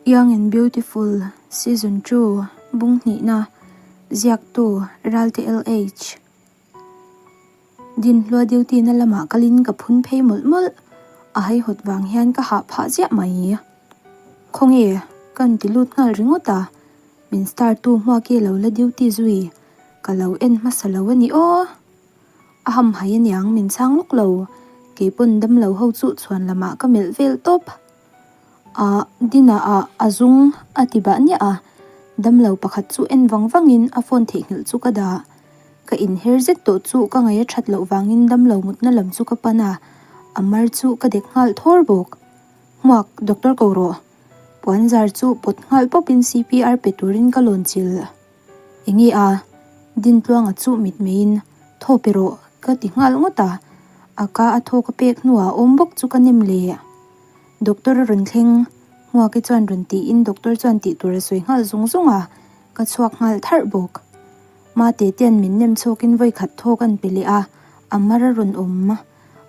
Young and Beautiful Season 2 Bung hnihna Ziaktu Ralte LH Dinhlua duty na lamah kalin ka phun phei mawlh mawlh a haihawt vang hian ka hah phah ziah mai. Khawnge kan ti lut nghal ringawt a, min star tu hmuaki lo la duty zui ka lo en hmasa lo a ni aw. A hamhai aniang min chhang lawk lo, keipawn damlo ho chu chhuan lamah ka melh vel tawp. A dinah ah a zung a ti bah niah a, damlo pakhat chu en vang vangin a phone theihnghilh chu ka dah. Ka inher zet tawh chu ka ngaih a that loh vangin damlo mutna lam chu ka pan a, a mar chu ka dek nghal thawr bawk. Hmuak, doctor ko rawh. Puanzar chu pawt nghal pawpin CPR pe turin ka lawn chilh. Enge a? Dintluanga chu mitmeiin thaw pe rawh ka ti nghal ngawt a, a ka a thaw ka pek hnuah awm bawk chu ka nem leh. Doctor a rawn thleng, Hmuaki chuan rawn tiin doctor chuan tih tur a sawi nghal zung zung a, ka chhuak nghal tharh bawk. Mate te'n min nem chhawkin vawi khat thaw kan pe leh a, a mar a rawn awm.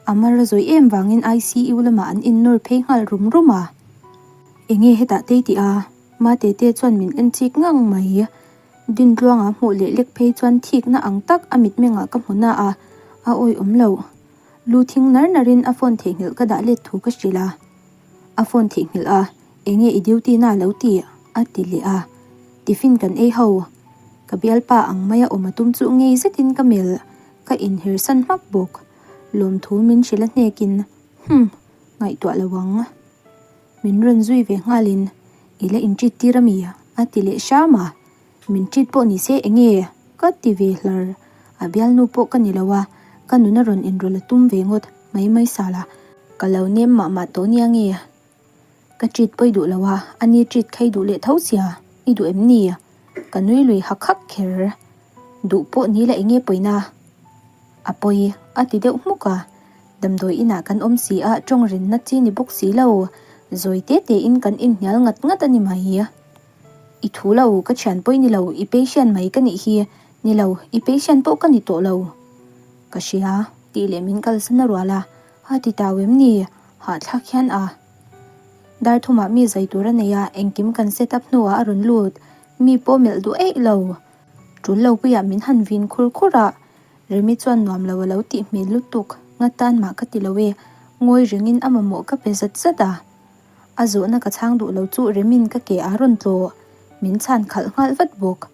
A mar a zawih em vangin ICU lamah an innawr phei nghal rum rum a. Enge hetah te i tih a? Mate te chuan min en chik ngang mai. Dintluanga hmuh leh lek phei chuan thikna ang tak a mitmengah ka hmu na a, a awihawm lo. Lu thing nar narin a phone theihnghilh ka dah let thu ka hrilh a. A phone theihnghilh a, enge i duty na lo ti? a ti leh a. Tiffin kan ei ho. Ka bialpa ang maia awm a tum chu ngei zetin ka melh, ka inhersan hmak bawk. Lawmthu min hrilh a hnekin, Humm, ngaihtuah lo ang. Min rawn zui ve nghalin, I la in treat tir ami? a ti leh hram a. Min treat pawh ni se enge? ka ti ve hlar. A bialnu pawh ka ni lo a, ka nuna rawn inrawlh a tum ve ngawt mai mai sal a. Ka lo nem mah mah tawh nia nge? Ka treat pawi duh lo a, ani treat kha i duh leh tho sia, i duh em ni? Ka nui lui hak hak kher. Duh pawh ni la enge pawina? A pawi, a ti deuh hmuk a. Damdawi inah kan awm si a, tawng rinna chi ni bawk si lo. Zawi te tein kan inhnial ngat ngat a ni mai. I thu lo, ka thian pawi ni lo, i patient mai ka nih hi. Ni lo, i patient pawh ka ni tawh lo. Ka hria, tih leh min kalsan a rual a, a ti tau em ni? Hahthlak hian a. Dar thumah mi zai tur a nei a, engkim kan set up hnuah a rawn lut. Mi pawh melh duh eih lo. Tul lo puiah min han vin khur khur a, Remi chuan nuam lo a lo tih hmel lutuk, nga tan mah ka ti lo e, ngawi rengin a mamawh ka pe zat zat a. A zawhna ka chhang duh lo chu Remi'n ka ke a rawn tlawh, min chhan khalh nghal vat bawk.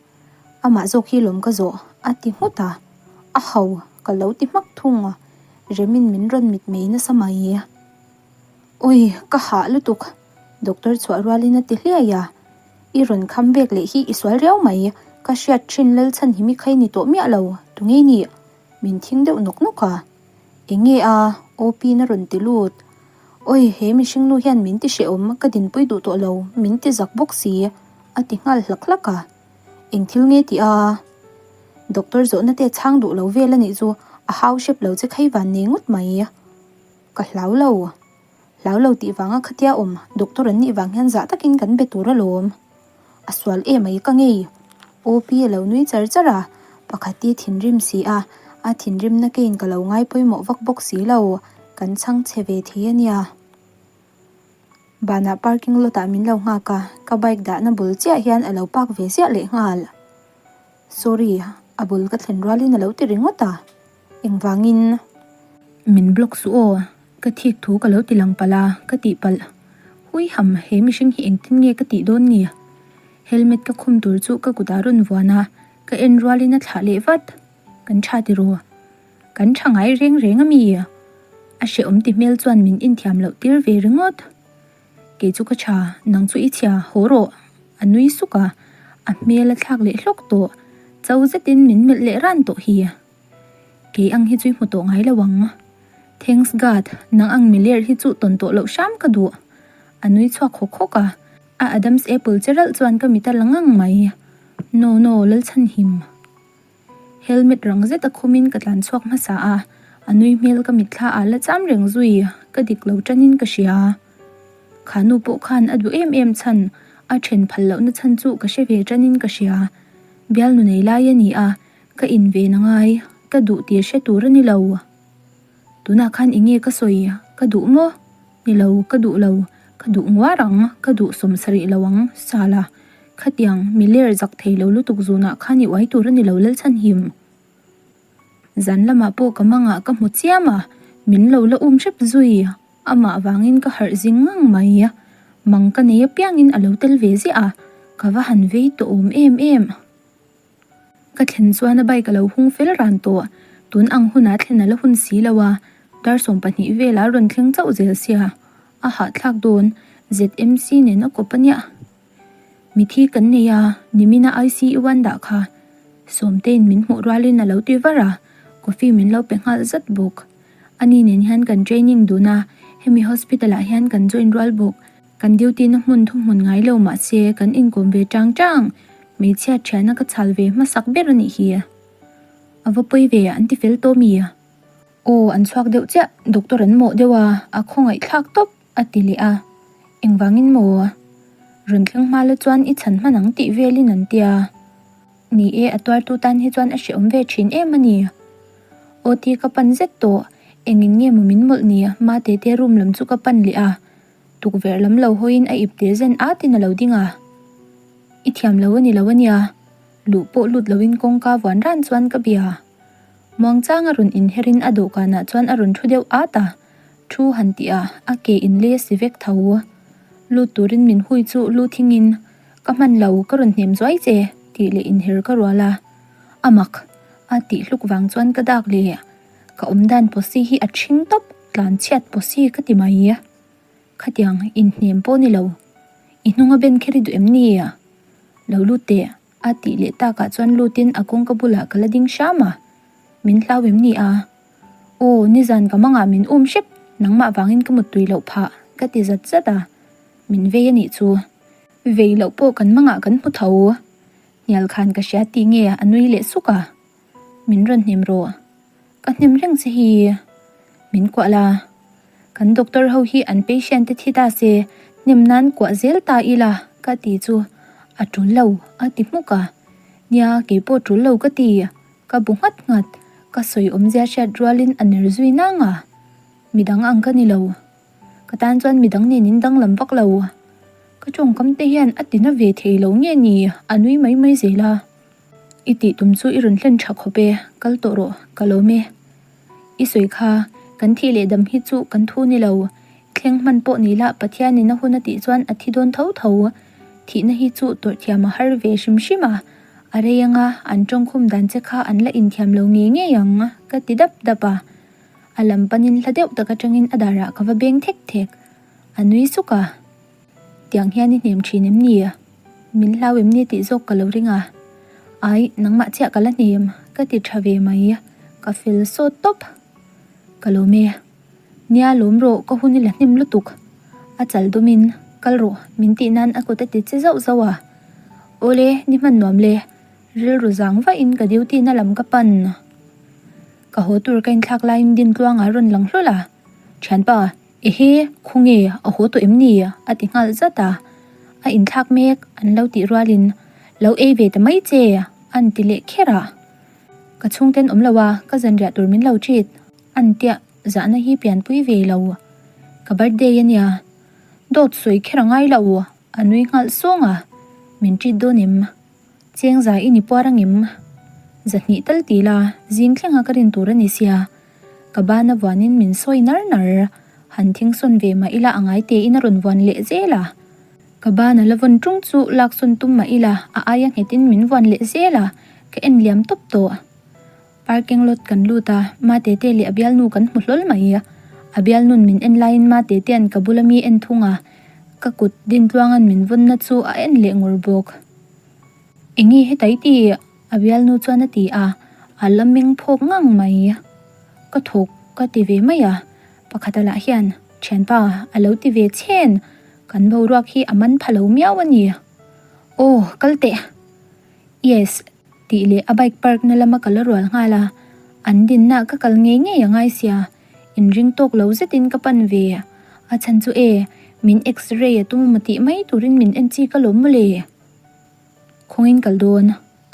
Amah zawk hi lawm ka zawh, a ti nghut a. A ho, ka lo ti hmak thung a, Remi'n min rawn mitmei nasa mai. Ui, ka hah lutuk, Doctor chhuah rualin a ti hliai a. I rawn kham bek leh hi i sual riau mai, ka hriat thin Lalchhan hi mi khai ni tawh miah lo, tunge nih? Min thing deuh nawk nawk a. Enge a? OP na rawn ti lut. Oi, he mihring nu hian min ti hrehawm, ka dinpui duh tawh lo, min ti zak bawk si, a ti nghal hlak hlak a. Eng thil nge tih a? Doctor zawhna te chhang duh lo vel a nih chu, a hau hrep lo che khai van nei ngawt mai. Ka hlau lo. Hlau lo tih vanga khatia awm doctor an nih vang hian zah takin kan be tur alawm. A sual em ai ka ngei. OP a lo nui char char a, pakhat hi thinrim si a, a thinrimna kein ka lo ngai pawimawh vak bawk si lo, kan chhang chhe ve thei a nia. Banah parking lot ah min lo nghak a, ka bike dahna bul chiah hian a lo park ve ziah lehnghal. Sorry, a bul ka thlen rualin a lo ti ringawt a. Engvangin? Min block suh aw, ka thik thu ka lo ti lang palh a, ka tih palh. Hui ham, he mihring hi engtin nge ka tih dawn ni? Helmet ka khum tur chu ka kutah rawn vuan a, ka en rualin a thlah leh vat. Kan tha tiraw? Kan tha ngai reng reng a mi? A hrehawm ti hmel chuan min inthiam loh tir ve ringawt. Kei chu ka tha, nang chu i chhia, haw rawh. A nui suk a, a hmel a thlak leh hlawk tawh. Cho zetin min melh leh ran tawh hi. Kei ang hi chu i hmu tawh ngai lo ang. Thanks God, nang ang miler hi chu tawn tawh loh hram ka duh. A nui chhuak hawk hawk a, a Adam's apple che ralh chuan ka mit a la ngang mai. No, no, Lalchhanhim. Helmet rang zet a khumin ka tlan chhuak hmasa a, a nui hmel ka mitthla ah la cham reng zui, ka dik lo tanin ka hria. Kha nu pawh khan a duh em em chhan, a then phal lohna chhan chu ka hre ve tanin ka hria. Bialnu nei lai a ni a, Ka in ve na ngai, ka duh tir hre tur a ni lo. Tunah khan eng nge ka sawi? Ka duh maw? Ni lo, ka duh lo. Ka duh nguar ang, ka duh 70 lo ang, Sala. Khatiang, mi ler zak thei lo lutuk zunah khan i uai tur a ni lo Lalchhanhim. Zan lamah pawh ka mangah ka hmu chiam a, min lo la um hrep zui. Amah vangin ka harh zing ngang mai. Mang ka nei apiangin a lo tel ve ziah a, ka va han vei tawh awm em em. Ka thlen chuan a bike a lo hung fel ran tawh. Tun ang hunah thlen a la hun si lo a, dar 12 velah a rawn thleng chauh zel sia. A hahthlak dawn, ZMC nen a kawp a nia. Mithi kan nei a, nimina ICU an dah kha. Sawmtein min hmuh rualin a lo ti var a, coffee min lo pe nghal zat bawk. Ani nen hian kan training dun a, hemi hospital ah hian kan join rual bawk. Kan duty na hmun thuhmun ngai lo mahse kan inkawm ve tang tang. Hmeichhia thiana ka chhal ve hmasak ber a nih hi. A va pawi ve, an ti fel tawh mi? Aw, an chhuak deuh chiah, doctor an mawh deuh a, a khawngaihthlak tawp. A ti leh a, Engvangin maw? Rawn thleng hma la chuan i chhan hman ang tih velin an ti a. Ni e, a tuartu tan hi chuan a hrehawm ve thin em a ni. Aw ti ka pan zet tawh, engin nge maw min mawlh ni? Mate te room lam chu ka pan leh a, tukverh lam lo hawiin a ip te zen atin a lo ding a. I thiam lo a ni lo a nia, luh pawh lut loin kawngka vuan ran chuan ka bia. Muangchang a rawn inherin a dawhkanah chuan a rawn thu deuh at a. Thu han tih a, a ke in le si vek tho. Lut turin min hui chu lu thingin, Ka hman lo, ka rawn hnem zuai che, tih leh inher ka rual a. A mak! A tih hluk vang chuan ka dak leh. Ka awmdan pawsi hi a ṭhing tawp, tlan chhiat pawsi ka ti mai. Khatiang inhnem pawh ni lo. I hnunga ben kher i duh em ni? Lo lut teh. A tih leh takah chuan lutin a kawngka bulah ka la ding hram a. Min hlau em ni a? Aw, nizan ka mangah min um hrep, nangmah vangin ka muttui loh phah, ka ti zat zat a. Min vei a nih chu. Vei loh pawh kan mangah kan hmu tho. Hnial khan ka hria tih nge a nui leh suk a. Min rawn hnem rawh. Ka hnem reng che hi. Min kuah la. Kan doctor ho hi an patient te thi ta se, hnem nan kuah zel ta ila ka ti chu a tul lo a ti hmuk a. Nia, keipawh tul lo ka ti. Ka bu nghat nghat, ka sawi awmzia hriat rualin a ner zui nang a, midang ang ka ni lo. Ka tan chuan midang nen in danglam vak lo. Ka tawngkam te hian a tina ve thei lo nge ni, a nui mai mai zel a. I tih tum chu i rawn hlen tha khawp e, kal tawh rawh, ka lawm e. I sawi kha, kan thih leh dam hi chu kan thu ni lo. Thleng hman pawh ni lah Pathianin a hun a tih chuan a thi dawn tho tho. Thihna hi chu tawrh thiam a har ve hrim hrim a. A rei anga an tawngkhum dan che kha an la inthiam lo ngei ngei ang, ka ti dap dap a. A lam panin hla deuh tak atangin a darah ka va beng thek thek. A nui suk a. Tiang hian i hnem thin em ni? Min hlau em ni tih zawk ka lo ring a. Ai, nangmah chiah ka la hnem, ka ti tha ve mai. Ka fel sawt tawp. Ka lawm e. Nia lawm rawh, ka hun i la hnem lutuk. A chal dawmin, Kal rawh, min tih nan a kut a ti che zauh zauh a. Awle, ni hman nuam le. Rilru zang vahin ka duty na lam ka pan. Ka haw tur ka inthlak laiin Dintluanga rawn lang hlawl a. Thianpa, Ehe, khawnge a haw tawh em ni? a ti nghal zat a. A inthlak mek an lo tih rualin, Lo ei ve ta mai che, an ti leh kher a. Ka chhungten awm lo a, ka zanriah tur min lo treat, an tia zahna hi pianpui ve lo. Ka birthday a nia, dawt sawi kher a ngai lo, a nui nghal sawng a. Min treat dawn em? Cheng za i ni puar angem? Zahnih tal ti la, zing thlenga ka rin tur a ni sia. Ka bana vuanin min sawi nar nar. Han thingsawn ve mah ila a ngai tein a rawn vuan leh zel a. Ka bana la vawn ṭung chu laksawn tum mah ila a aia nghetin min vuan leh zel a, ka en liam tawp tawh. Parking lot kan lut a, Matete leh a bialnu kan hmu hlawl mai. A bialnun min en laiin Matetea'n ka bula mi en thung a, ka kut Dintluanga'n min vawnna chu a en leh ngur bawk. Enge hetai tih? A bialnu chuan a ti a, a la meng phawk ngang mai. Ka thawk ka ti ve mai a, pakhata lah hian, Thianpa, a lo ti ve chhen, kan boruak hi a man pha lo miau a ni. Aw, kal teh. Yes, tih leh a bike park na lama ka la rual nghal a, an dinna ka kal ngei ngei a ngai sia, inring tawk lo zetin ka pan ve. A chhan chu e, min x-ray a tum emaw tih mai turin min en chik alawm mawle. Khawngin kal dawn,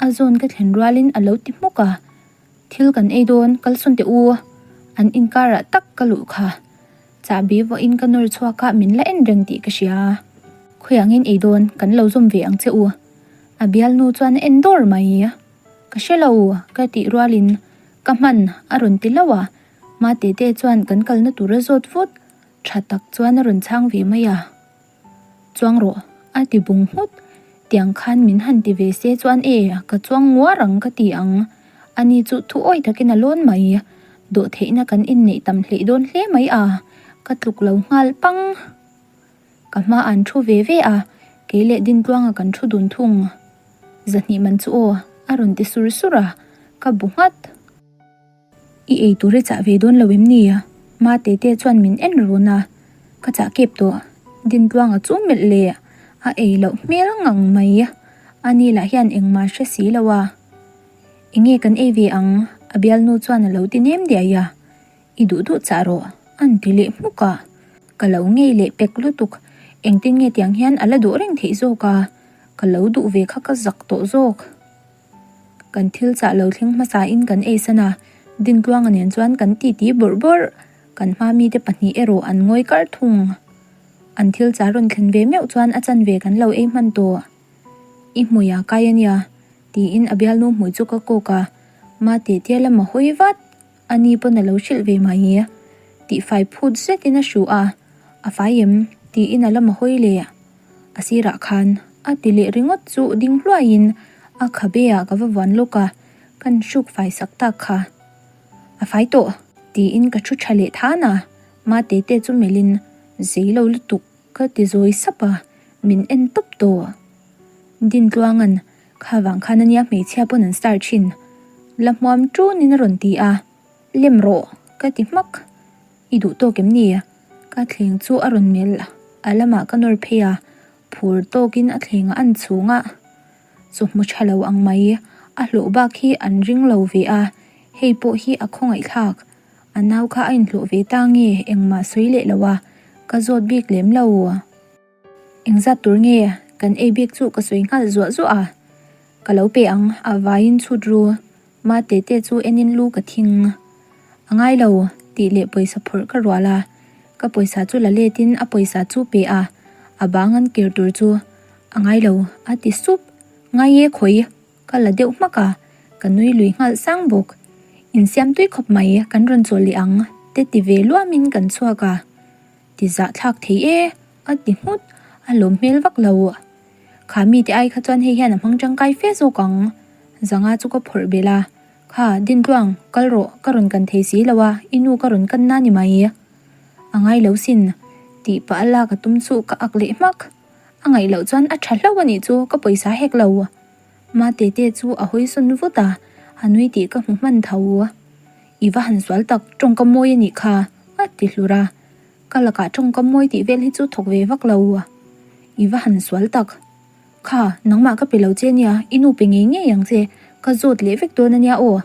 a zawn ka thlen rualin a lo ti hmuk a, Thil kan ei dawn, kal sawn teh u, an inkarah tak ka luh kha. Chahbi vawiin ka nawr chhuak a, min la en reng tih ka hria. Khawiangin ei dawn, kan lo zawm ve ang che u. A bialnu chuan a en dawr mai. Ka hre lo, ka tih rualin ka hman a rawn ti lo a, Matete chuan kan kalna tur a zawt vut. Tha tak chuan a rawn chhang ve mai a. Chuang rawh, a ti bung nghut. Tiang khan min han ti ve se chuan e, ka chuang nguar ang ka ti ang. Ani chu thu awi takin a lawn mai. Dawhtheihna kan inneih tam hleih dawn hle mai a, ka tluk lo nghal pang. Ka hma an thu ve ve a, kei leh Dintluanga kan thu dun thung. Zahnih man chu aw, a rawn ti sur sur a, ka bu nghat. I ei tur i chah ve dawn lo em ni? Ma Tete chuan min en run a, ka chah kep tawh. Dintluanga chu melh leh a ei loh hmel ngang mai. Ani lah hian engmah hre si lo a. Enge kan ei ve ang? A bialnu chuan a lo ti nem diai a. I duh duh chah rawh, an ti leh hmuk a. Ka lo ngei leh pek lutuk. Engtin nge tiang hian a la duh reng theih zawk a? Ka lo duh ve kha ka zak tawh zawk. Kan thil chah lo thleng hmasa in kan ei san a, Dintluanga nen chuan kan titi bawrh bawrh. Kan hma mite pahnih erawh an ngawi kar thung. An thil chah rawn thlen ve meuh chuan a chanve kan lo ei hman tawh. I hmui a kai a nia, tiin a bialnu hmui chu ka kawk a, Ma teh tia lama hawi vat. Ani pawn a lo hrilh ve mai. Tihfai phut zetin a hruh a, A fai em? tiin a lama hawi leh. A sirah khan a ti leh ringawt chu ding hluaiin a khabe ah ka va vuan lawk a, kan hruk fai sak tak kha. A fai tawh! Tiin ka thu tha leh than a, Mate te chu melhin zei lo lutuk ka ti zawi sap a, min en tawp tawh. Dintluanga'n kha vang khan ania hmeichhia pawn an star thin. La hmuam tunin a rawn ti a, Lem rawh! ka ti hmak. I duh tawk em ni? Ka thleng chu a rawn melh. A lamah ka nawr phei a, phur tawkin a thleng a an chhung a. Chawhmu tha lo ang mai, a hlawh bak hi an ring lo ve a, hei pawh hi a khawngaihthlak. A nau kha a inhlawh ve ta nge engmah sawi leh lo a, ka zawt bik lem lo. Engzat tur nge kan ei bik chu ka sawi nghal zuah zuah a, ka lo pe ang a vaiin chhut ru. Ma tete chu enin lu ka thing. A ngai lo, tih leh pawisa phawrh ka rual a. Ka pawisa chu la letin a pawisa chu pe a, a bang an kir tur chu a ngai lo, a ti sup. Ngai e khawi, ka la deuh hmak a, ka nui lui nghal sang bawk. Insiam tui khawp mai, kan rawn chawl leh ang, te ti ve luamin kan chhuak a. Ti zahthlak thei e, a ti nghut, a lawm hmel vak lo. Kha mite ai kha chuan hei hian a hmang tangkai fe zawk ang. Zanga chu ka phawrh belh a, Kha, Dintluang, kal rawh, ka rawn kan thei si lo a, i nu ka rawn kan na ni mai. A ngai lo sin, tih pah a lak a tum chu ka ak leh hmak. A ngaih loh chuan a tha hlauh a nih chu, ka pawisa hek lo. Matete chu a hawi sawn vut a, a nui tih ka hmu hman tho. I va han sual tak, tawngka mawi a nih kha, a ti hlur a. Ka lakah tawngka mawi tih vel hi chu thawk ve vak lo. I va han sual tak. Kha, nangmah ka pe lo che nia, i nu pe ngei ngei ang che, ka zawt leh vek dawn a nia aw.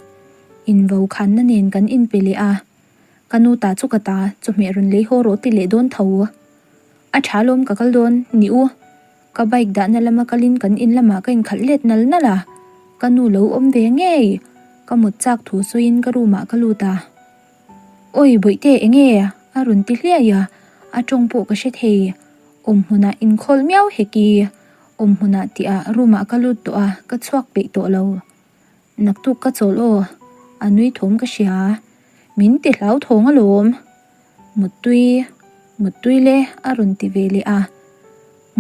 Invo khanna nen kan inpe leh a. Ka nu ta chu ka ta, chawhmeh rawn lei haw rawh ti leh dawn tho. A tha lawm ka kal dawn, ni u. Ka bike dahna lama kalin kan in lamah ka inkhalh let nal nal a, ka nu lo awm ve ngei. Ka mut chak thu sawiin ka room ah ka lut a. Awi bawihte enge? a rawn ti hliai a, a tawng pawh ka hre thei. Awm hmunah inkhawl miau hek i, awm hmunah tihah room ah ka lut tawh a, ka chhuak peih tawh lo. Naktuk ka chawl aw, a nui thawm ka hria. Min ti hlauthawng alawm. Muttui, muttui le a rawn ti ve leh a.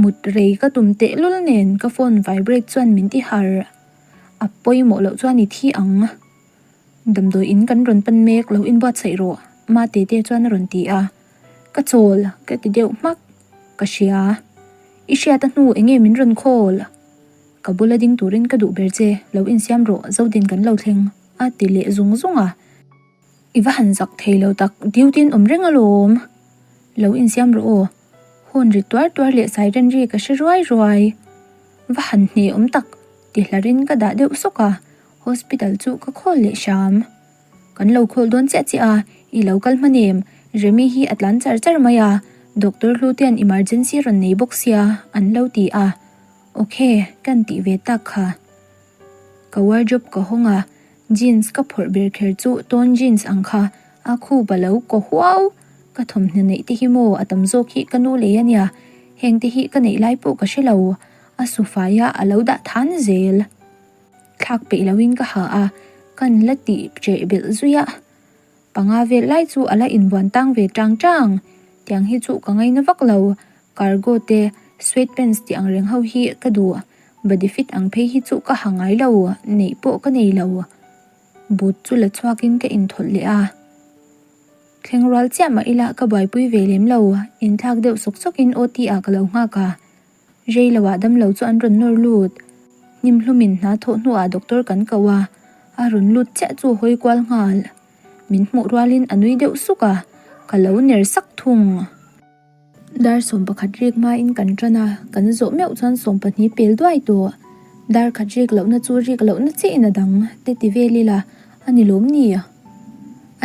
Mut rei ka tum tehlul nen ka phone vibrate chuan min ti harh. A pawimawh loh chuan i thi ang. Damdawi in kan rawn pan mek lo inbuatsaih rawh, Mate te chuan a rawn ti a. Ka chawl, ka ti deuh hmak. Ka hria. I hriat a hnu enge min rawn call? Ka bula ding turin ka duh ber che, lo insiam rawh, Zodin kan lo thleng, a ti leh zung zung a. I va han zak thei lo tak, duty in awm reng alawm. Lo insiam rawh aw. Horn ri tuar tuar leh siren ri ka hre ruai ruai. Va han hne awm tak, ti hlarin ka dah deuh sawk a, hospital chu ka khawl leh hram. Kan lo khawl dawn chiah chiah a, i lo kal hman em? Remi hi a tlan char char mai a, Doctor Hlutian emergency rawn nei bawk sia, an lo ti a. Ok, kan tih ve tak kha. Ka wardrobe ka hawng a, jeans ka phawrh ber kher chu tawn jeans ang kha a khup a lo kaw huau. Ka thawmhnaw neih te hi maw a tam zawk hi ka nu lei a nia, heng te hi ka neih lai pawh ka hre lo, a su fai a a lo dah than zel. Thlak peih loin ka ha a, kan la tih ṭeh belh zui a. Panga vel lai chu a la inbuan tang ve ṭang ṭang. Tiang hi chu ka ngaina vak lo, cargo te, sweat pants tih ang reng ho hi ka duh, body fit ang phei hi chu ka ha ngai lo, neih pawh ka nei lo. Boot chu la chhuakin ka inthawlh leh a. Thleng rual chiah mah ila ka buaipui ve lem lo, inthlak deuh sawk sawkin OT ah ka lo nghak a. Rei lo ah damlo chu an rawn nawr lut. Hnim hlumin hna thawh hnuah doctor kan ko a, a rawn lut chiah chu hawi kual nghal. Min hmuh rualin a nui deuh suk a, ka lo ner sak thung. Dar 11 rik hmain kan tan a, kan zawh meuh chuan 12 pel duai tawh. Dar khat rik lohna chu rik lohna chiahin a dang te ti vel ila a ni lawm ni?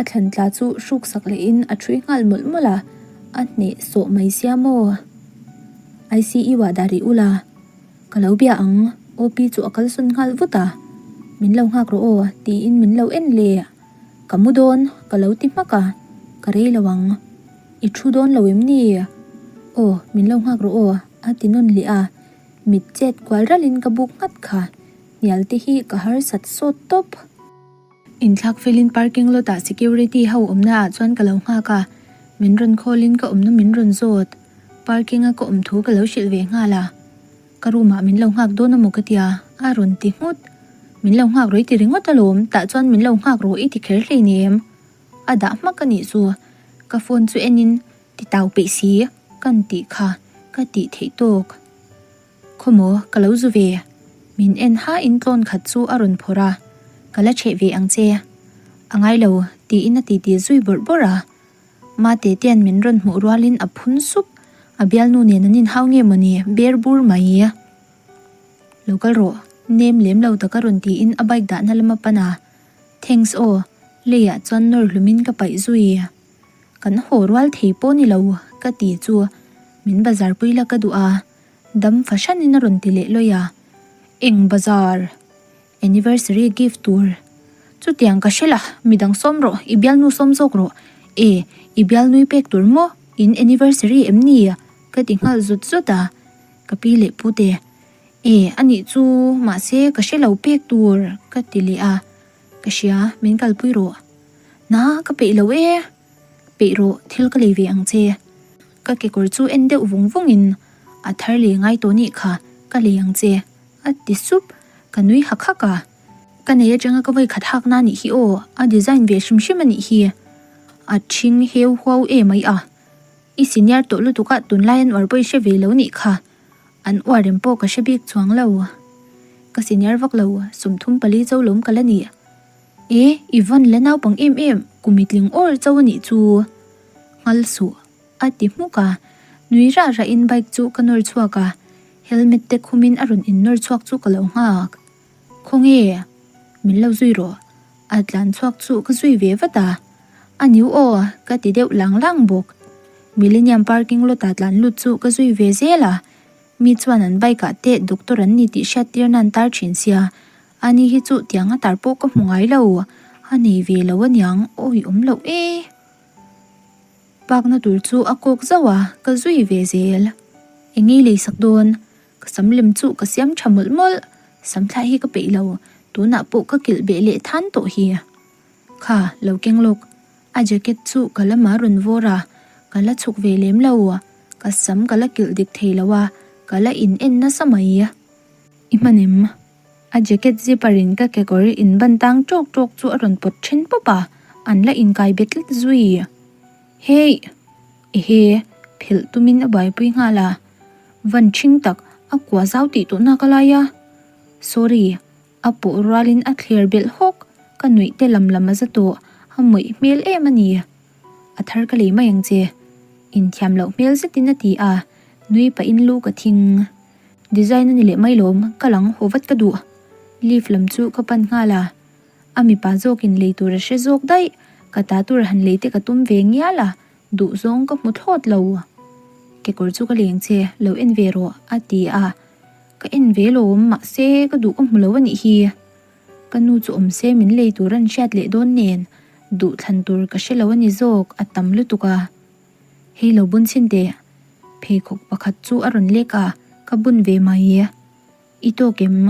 A thlan tla chu hruk sak lehin a ṭhui nghal mawlh mawlh a, a hneh sawh mai sia maw? ICU ah dah rih ula, ka lo bia ang, OP chu a kalsawn nghal vut a, min lo nghak rawh aw tiin min lo en leh. Ka mu dawn, ka lo ti hmak a, ka rei lo ang. I thu dawn lo em ni? Aw, min lo nghak rawh aw, a ti nawn leh a. Mit chet kual ralhin ka buk nghat kha. Hnial te hi ka harsat sawt tawp. Inthlak felin parking lot ah security ho awmna ah chuan ka lo nghak a, min rawn call in ka awmna min rawn zawt. Parking a ka awm thu ka lo hrilh ve nghal a. Ka room ah min lo nghak dawn amaw ka tia, a rawn ti nghut. Min lo nghak rawh i ti ringawt alawm, tah chuan min lo nghak rawh i ti kher hleinem. A dah hmak a nih chu. Ka phone chu en in ti tau peih si, kan tih kha ka tih theih tawk. Khawmaw, ka lo zu ve. Min en ha in tlawn khat chu a rawn phawrh a, Ka la chheh ve ang che. A ngai lo, tiin a titi zui bawrh bawrh a. Mate tean min rawn hmuh rualin a phun sup, a bialnu nen an inhau nge mawni, ber bur mai. Lo kal rawh, nem lem lo taka rawn tiin a bike dahna lama pan a. Thanks aw, leiah chuan nawr hlumin ka paih zui. Kan haw rual thei pawh ni lo, ka ti chu min bazar pui la ka duh a, dam fahranin a rawn ti leh lawi a. Eng bazar? Anniversary gift tur. Chutiang ka hre la, midang sawm rawh, i bialnu sawm zawk rawh. E, i bialnui pek tur maw? In anniversary em ni? Ka ti nghal zut zut a, ka pi leh pute. E, anih chu, mahse ka hre lo pek tur, ka ti leh a. Ka hria, min kalpui rawh. Na, ka peih lo e. Peih rawh, thil ka lei ve ang che. Ka kekawr chu en deuh vung vungin, A thar leh ngai tawh nih kha, ka lei ang che, a ti sup. Ka nui hak hak a. Ka nei atanga ka vawi khat hak na nih hi aw, a design ve hrim hrim a nih hi. A ṭhing heu huau e mai a. I senior tawh lutuk a, tunlai an uar pawh i hre ve lo nih kha. An uar rem pawh ka hre bik chuang lo. Ka senior vak lo, 34 cho lawm ka la ni. E, i van la naupang em em, kum i tling awr cho a nih chu. Nghal suh, a ti hmuk a. Nui rah rah in bike chu ka nawr chhuak a, helmet te khum in a rawn in nawr chhuak chu ka lo nghak. Khawnge? Min lo zui rawh. A tlan chhuak chu ka zui ve vat a. A niu aw, ka ti deuh lang lang bawk. Millennium parking lot ah tlan lut chu ka zui ve zel a. Mi chuan an bike ah te doctor an ni tih hriat tir nan tar thin sia. Ani hi chu tiang a tar pawh ka hmu ngai lo. A nei ve lo aniang, awi awm loh e. Park na tur chu a kawk zauh a, ka zui ve zel. Engei lei sak dawn? Ka sam lem chu ka siam tha mawlh mawlh. Sam thlah hi ka peih lo, tunah pawh ka kilh beh leh than tawh hi. Kha, lo keng lawk. A jacket chu ka lamah rawn vawr a, ka la chhuk ve lem lo. Ka sam ka la kilh dik thei lo a, ka la in en nasa mai. I hman em? A jacket zipper in ka kekawr in ban tang tawk tawk chu a rawn pawt then pawp a, an la inkai bet tlat zui. Hey! Ehe! Phelh tumin a buaipui nghal a. Van ṭhing tak, a kua zau tih tawhna ka lai a. Sorry! A pawh rualin a thler belh hawk, ka nuih te lam lam a za tawh, a mawih hmel em a ni. A thar ka lei mai ang che. Inthiam loh hmel zetin a ti a, nui pahin lu ka thing. Design a ni leh mai lawm, ka lang haw vat ka duh. Lift lam chu ka pan nghal a, a mipa zawkin lei tur a hre zawk daih, ka ta tur han lei te ka tum ve ngial a, duh zawng ka hmu thlawt lo. Kekawr chu ka leng che, lo en ve rawh, a ti a. Ka en ve lawm, mahse ka duh ka hmu lo a nih hi. Ka nu chu awm se min lei tur an hriat leh dawn nen, duh thlan tur ka hre lo a ni zawk, a tam lutuk a. Hei lo bun chhin teh. Pheikhawk pakhat chu a rawn lek a, ka bun ve mai. I tawk em?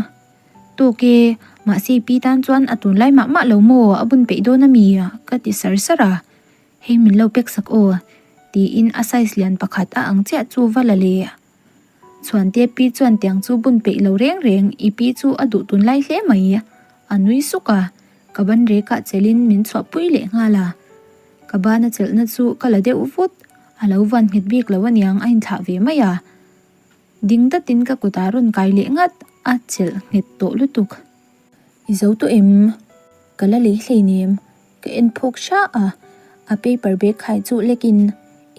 Tawk e, mahse i pi tan chuan a tunlai mah mah lo maw, a bun peih dawn a mi? ka ti sar sar a. Hei min lo pek sak aw, tiin a size lian pakhat a ang chiah chu va la leh. Chhuante pi chuan tiang chu bun peih lo reng reng, i pi chu a duh tunlai hle mai. A nui suk a, ka ban rekah chelhin min chhuahpui leh nghal a. Ka bana chelhna chu ka la deuh vut, a lo van nghet bik lo aniang a inthlah ve mai a. Ding datin ka kutah rawn kai leh ngat, a chelh nghet tawh lutuk. I zo tawh em? Ka la lei hleinem. Ka en phawk hra a, a paper bag khai chu lekin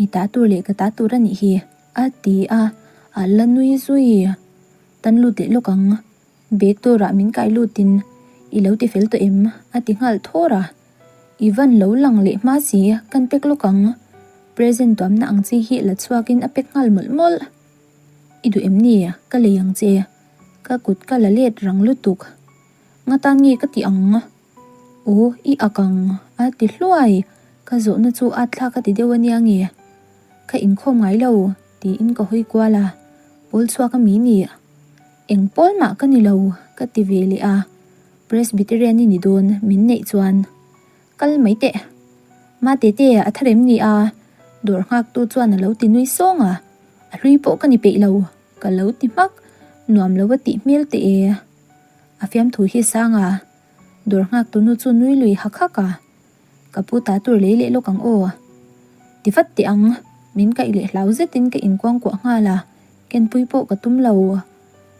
i ta tur leh ka ta tur a nih hi a ti a, a la nui zui. Tan lut leh lawk ang, bag turah min kai lutin i lo ti fel tawh em? a ti nghal thawr a. I van lo lang leh hma si, kan pek lawk ang. Present tuamna ang chi hi la chhuakin a pek nghal mawlh mawlh. I duh em ni? Ka lei ang che. Ka kut ka la let rang lutuk. Nga tan nge ka ti ang? Aw, i ak ang, a ti hluai. Ka zawhna chu a thlak a ti deuh a nia nge? Ka inkhawm ngai lo, tiin ka hawi kual a. Pawl chhuak a mi ni? Eng pawl mah ka ni lo, ka ti ve leh a. Presbyterian i ni dawn, min neih chuan. Kal mai teh. Ma tete, a thar em ni a? Dawr nghaktu chuan a lo ti nui sawng a. A hlui pawh ka ni peih lo, ka lo ti hmak. Nuam lo a tih hmel teh e. A fiamthu hi sang a. Dawr nghak tunu chu nui lui hak hak a, Ka pu ta tur lei leh lawk ang aw. Ti vat teh ang, min kaih leh hlau zetin ka inkuangkuah nghal a, kenpui pawh ka tum lo.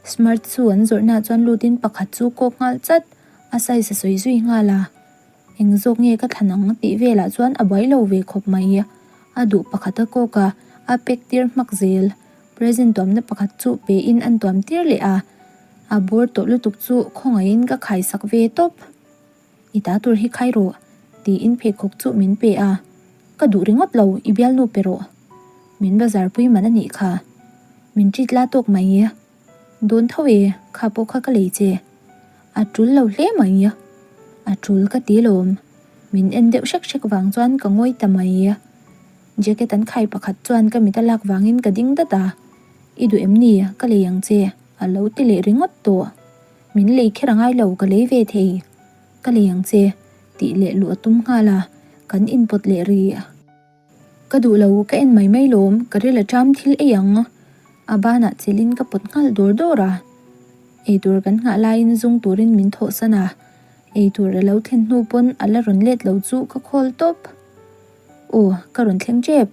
Smart chu an zawrhnaah chuan lutin pakhat chu kawk nghal chat, a size a sawi zui nghal a. Eng zawk nge ka thlan ang tih velah chuan a buai lo ve khawp mai. A duh pakhat a kawk a, a pack tir hmak zel. Present tuamna pakhat chu pein an tuam tir leh a. A bawr tawh lutuk chu khawngaihin ka khaisak ve tawp. I ta tur hi khai rawh, tiin pheikhawk chu min pe a. Ka duh ringawt lo, i bialnu pe rawh. Min bazar pui man a nih kha. Min ṭit la tawk mai. Dawn tho e, kha pawh kha ka lei che. A ṭul lo hle mai. A ṭul ka ti lawm. Min en deuh hrek hrek vang chuan ka ngawi ta mai. Jacket an khai pakhat chuan ka mit a lak vangin ka ding dat a. I duh em ni? Ka lei ang che. A lo ti leh ringawt tawh. Min lei kher a ngai lo, ka lei ve thei. Ka lei ang che. Tih leh luh a tum nghal a, kan inpawt leh rih. Ka duh lo, ka en mai mai lawm, ka ril a ṭam thil ei ang. A banah chelin ka pawt nghal dawr dawr a. Eitur kan nghah laiin zung turin min thawhsan a. Eitur a lo thlen hnu pawn a la rawn let lo chu ka khawl tawp. Aw, ka rawn thleng ṭep.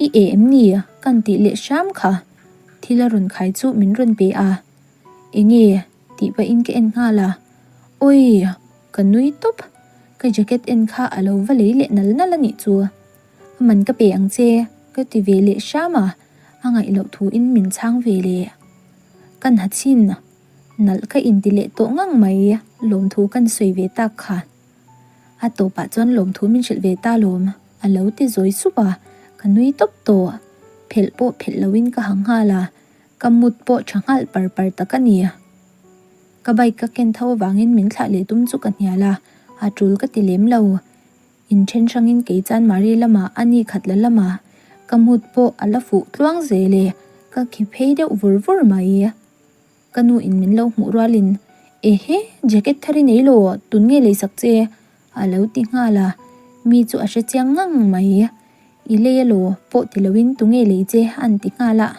I e em ni? Kan tih leh hram kha. Thil a rawn khai chu min rawn pe a. Enge? Tih pahin ka en nghal a. Awi! Ka nui tawp. Ka jacket en kha a lo va lei leh nal nal a nih chu. A man ka pe ang che, ka ti ve leh hram a. A ngaih loh thuin min chhang ve leh. Kan ha chhin. Nalh ka inti leh tawh ngang mai. Lawmthu kan sawi ve tak kha. A tawpah chuan lawmthu min hrilh ve ta lawm, a lo ti zawi sup a, ka nui tawp tawh. Phelh pawh phelh loin ka ha nghal a, ka mut pawh tha nghal par par tak a ni. Ka bike ka ken tho avangin min thlah leh tum chu ka hnial a, a tul ka ti lem lo. Inthen hrangin kei chuan Mari lamah a ni khat la lamah ka mut pawh a la fuh tluang zel e, ka khi phei deuh vur vur mai. Ka nu in min lo hmuh rualin, Ehe, jacket thar i nei lo, tun nge leisak che? a lo ti nghal a, mi chu a hre chiang ngang mai. I lei elaw pawh ti loin tu nge lei che? an ti nghal a.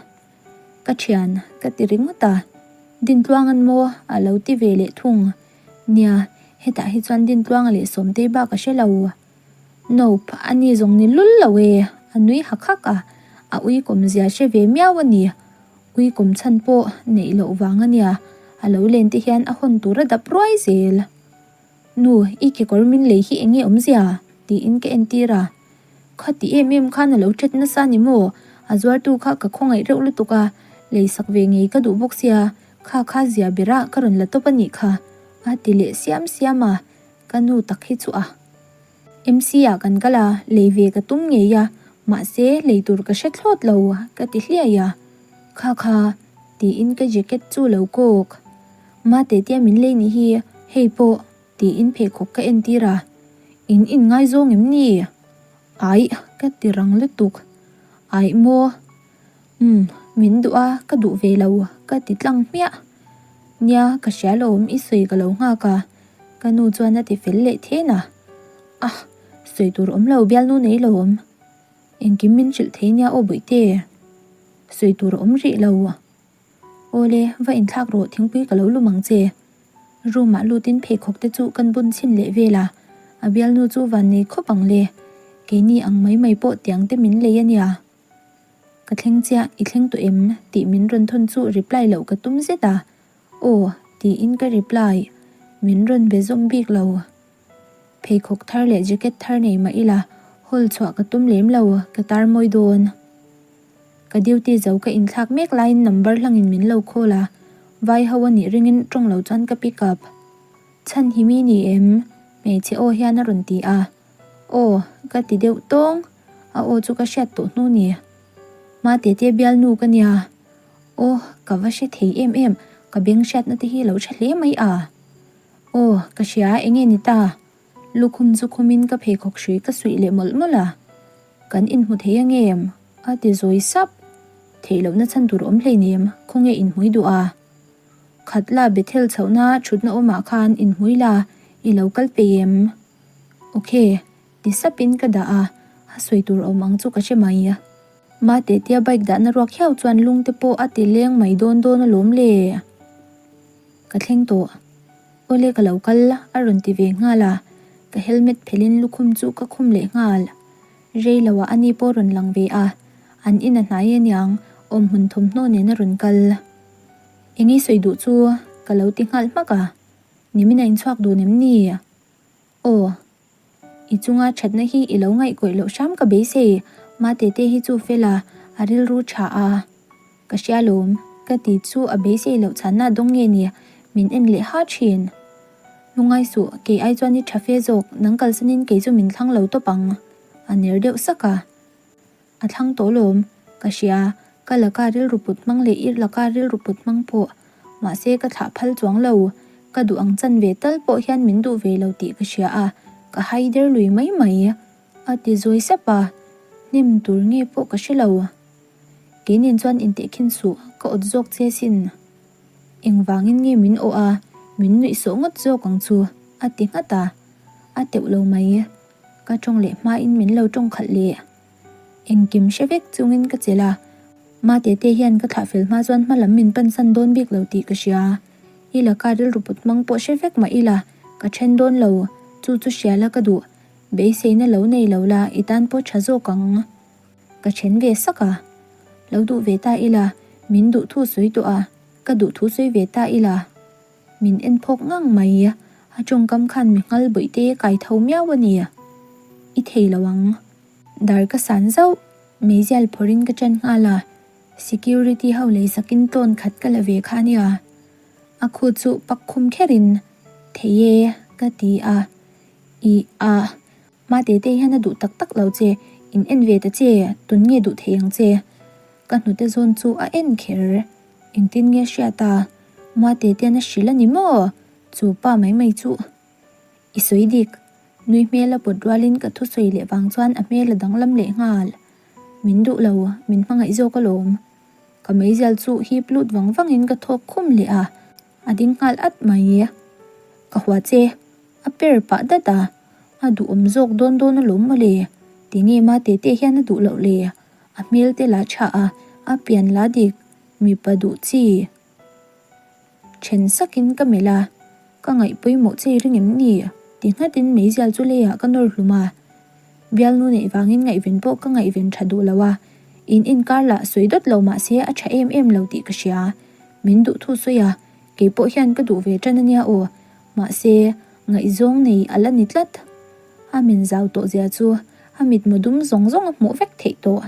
Ka thian, ka ti ringawt a. Dintluang an maw? a lo ti ve leh thung. Nia, hetah hi chuan Dintluanga leh Sawmtei bak a hre lo. Nope, a ni zawng ni lul lo e, a nui hak hak a, a uikawm zia hre ve miau a ni. Uikawm chhan pawh neih loh vang a nia, a lo len te hian a hawn tur a dap ruai zel. Nu, i kekawr min lei hi eng nge awmzia? tiin ka entir a. Khati em em khan a lo ṭhet nasa ni maw? A zuartu kha ka khawngaih reuh lutuk a, leisak ve ngei ka duh bawk sia, kha kha zia berah ka rawn la tawp a nih kha, a ti leh siam siam a. Ka nu tak hi chu a. MC ah kan kal a, lei ve ka tum ngei a, mahse lei tur ka hre thlawt lo ka ti hliai a. Kha kha, tiin ka jacket chu lo kawk. Mate tia min lei nih hi, hei pawh, tiin pheikhawk ka entir a. In inngaizawng em ni? Aih, ka ti rang lutuk. Aih maw? Umm, min duh a, ka duh ve lo, ka ti tlang hmiah. Nia, ka hria lawm, i sawi ka lo nghak a, ka nu chuan a ti fel leh then a. Ah, sawi tur awm lo, bialnu nei lo awm. Engkim min hrilh thei nia aw Bawihte. Sawi tur a awm rih lo. Awle, va inthlak rawh, thingpui ka lo lum ang che. Room ah lutin pheikhawk te chu kan bun chhin leh vel a, a bialnu chu van nei khawp ang le. Keini ang mai mai pawh tiang te min lei a nia. Ka thleng chiah, i thleng tawh em? tih min rawn thawn chu reply loh ka tum zet a. Aw, tiin ka reply. Min rawn be zawm bik lo. Pheikhawk thar leh jacket thar nei mah ila, hawl chhuah ka tum lem lo, ka tar mawi dawn. Ka duty zo ka inthlak mek laiin number hlangin min lo call a, vai ho a nih ringin tawng lo chuan ka pick up. Chhan hi mi ni em? Hmeichhe aw hian a rawn ti a. Aw, ka ti deuh tawng. A aw chu ka hriat tawh hnu ni. Ma tete bialnu ka nia. Aw, ka va hre thei em em, ka beng hriatna te hi lo tha hle mai a. Aw, ka hria, enge ni ta? Lukhum chu khumin ka pheikhawk hrui ka suih leh mawlh mawlh a. Kan inhmu thei ang em? A ti zawi sap. Theih lohna chhan tur awm hleinem, khawnge inhmui duh a? Khatla Bethel chhohna thutna awmah khan inhmui la, i lo kal peih em? Ok, ti sapin ka dah a, a sawi tur awm ang chu ka hre mai. Mate tia bike dahna ruak hiau chuan lungte pawh a ti leng mai dawn dawn alawm le. Ka thleng tawh. Awle ka lo kal a rawn ti ve nghal a, ka helmet phelhin lukhum chu ka khum leh nghal. Rei lo ah ani pawh rawn lang ve a, an in a hnai aniang awmhmun thawmhnaw nen a rawn kal. Eng i sawi duh chu ka lo ti nghal hmak a, nimin a inchhuak dun em ni? Aw. I chunga thatna hi i lo ngaihkawih loh hram ka beisei, Matete hi chu fel a, a rilru tha a. Ka hria lawm, ka ti chu a beisei loh chhanna dawng nge ni, min en leh ha thin. Lungai suh, kei ai chuan i tha fe zawk, nang kalsanin kei chu min thlang lo tawp ang, a ner deuh sak a. A thlang tawh lawm, ka hria, ka laka rilru put hmang leh i laka rilru put hmang pawh, mahse ka thlah phal chuang lo, ka duh ang chan ve tal pawh hian min duh ve lo tih ka hria a, ka hai der lui mai mai, a ti zawi sap a, hnem tur nge pawh ka hre lo. Kei nen chuan intehkhin suh, ka awt zawk che sin. Engvangin nge min awh a, min nuih sawh ngawt zawk ang chu, a ti nghat a, a teuh lo mai. Ka tawng leh hmain min lo tawng khalh leh. Engkim hre vek chungin ka chelh a, Mate te hian ka thlah fel hma chuan hma lam min pansan dawn bik lo tih ka hria. I laka rilru put hmang pawh hre vek mah ila, ka then dawn lo, chu chu hria la ka duh. Beiseina lo nei lo la, i tan pawh tha zawk ang. Ka then ve sak a, lo duh ve ta ila, min duh thu sawi tawh a, ka duh thu sawi ve ta ila. Min en phawk ngang mai. A tawngkam khan mi nghal bawih te kai tho miau a ni. I thei lo ang. Dar ka san zauh. Meizial phawrhin ka ṭan nghal a. Security ho lei sakin tlawn khat ka la ve kha a nia. A khu chu pak khum kherin, Thei e, ka ti a. Ih a. Mate te hian a duh tak tak lo che. In en ve ta che. Tun nge duh thei ang che. Ka hnute zawn chu a en kher. Engtin nge hriat a? Muate te-an a hrilh a ni maw? Chu pa mai mai chu i sawi dik. Nui hmel a pawt rualin ka thusawi leh vang chuan a hmel a danglam leh nghal. Min duh lo, min hmangaih zawk alawm. Ka meizial chu hip lut vang vangin ka thawk khum leh a, a ding nghal at mai. Ka hua che, a per pah dat a, a duhawm zawk dawn dawn alawm mawle. Tinge Mate te hian a duh loh le? A hmel te la tha a, a pian la dik, mipa duh chi. Then sakin ka melh a, ka ngaih pawimawh che i ring em ni? Ti nghatin meizial chu leiah ka nawr hlum a. Bialnu neih vangin ngaihven pawh ka ngaihven tha duh lo a, in inkar lah sawi dawt lo mah se a tha em em lo tih ka hria. Min duh thu sawi a, kei pawh hian ka duh ve tan a nia aw. Mahse, ngaihzawng nei a la ni tlat. A min zau tawh zia chu a mitmu dum zawng zawng a hmuh vek theih tawh.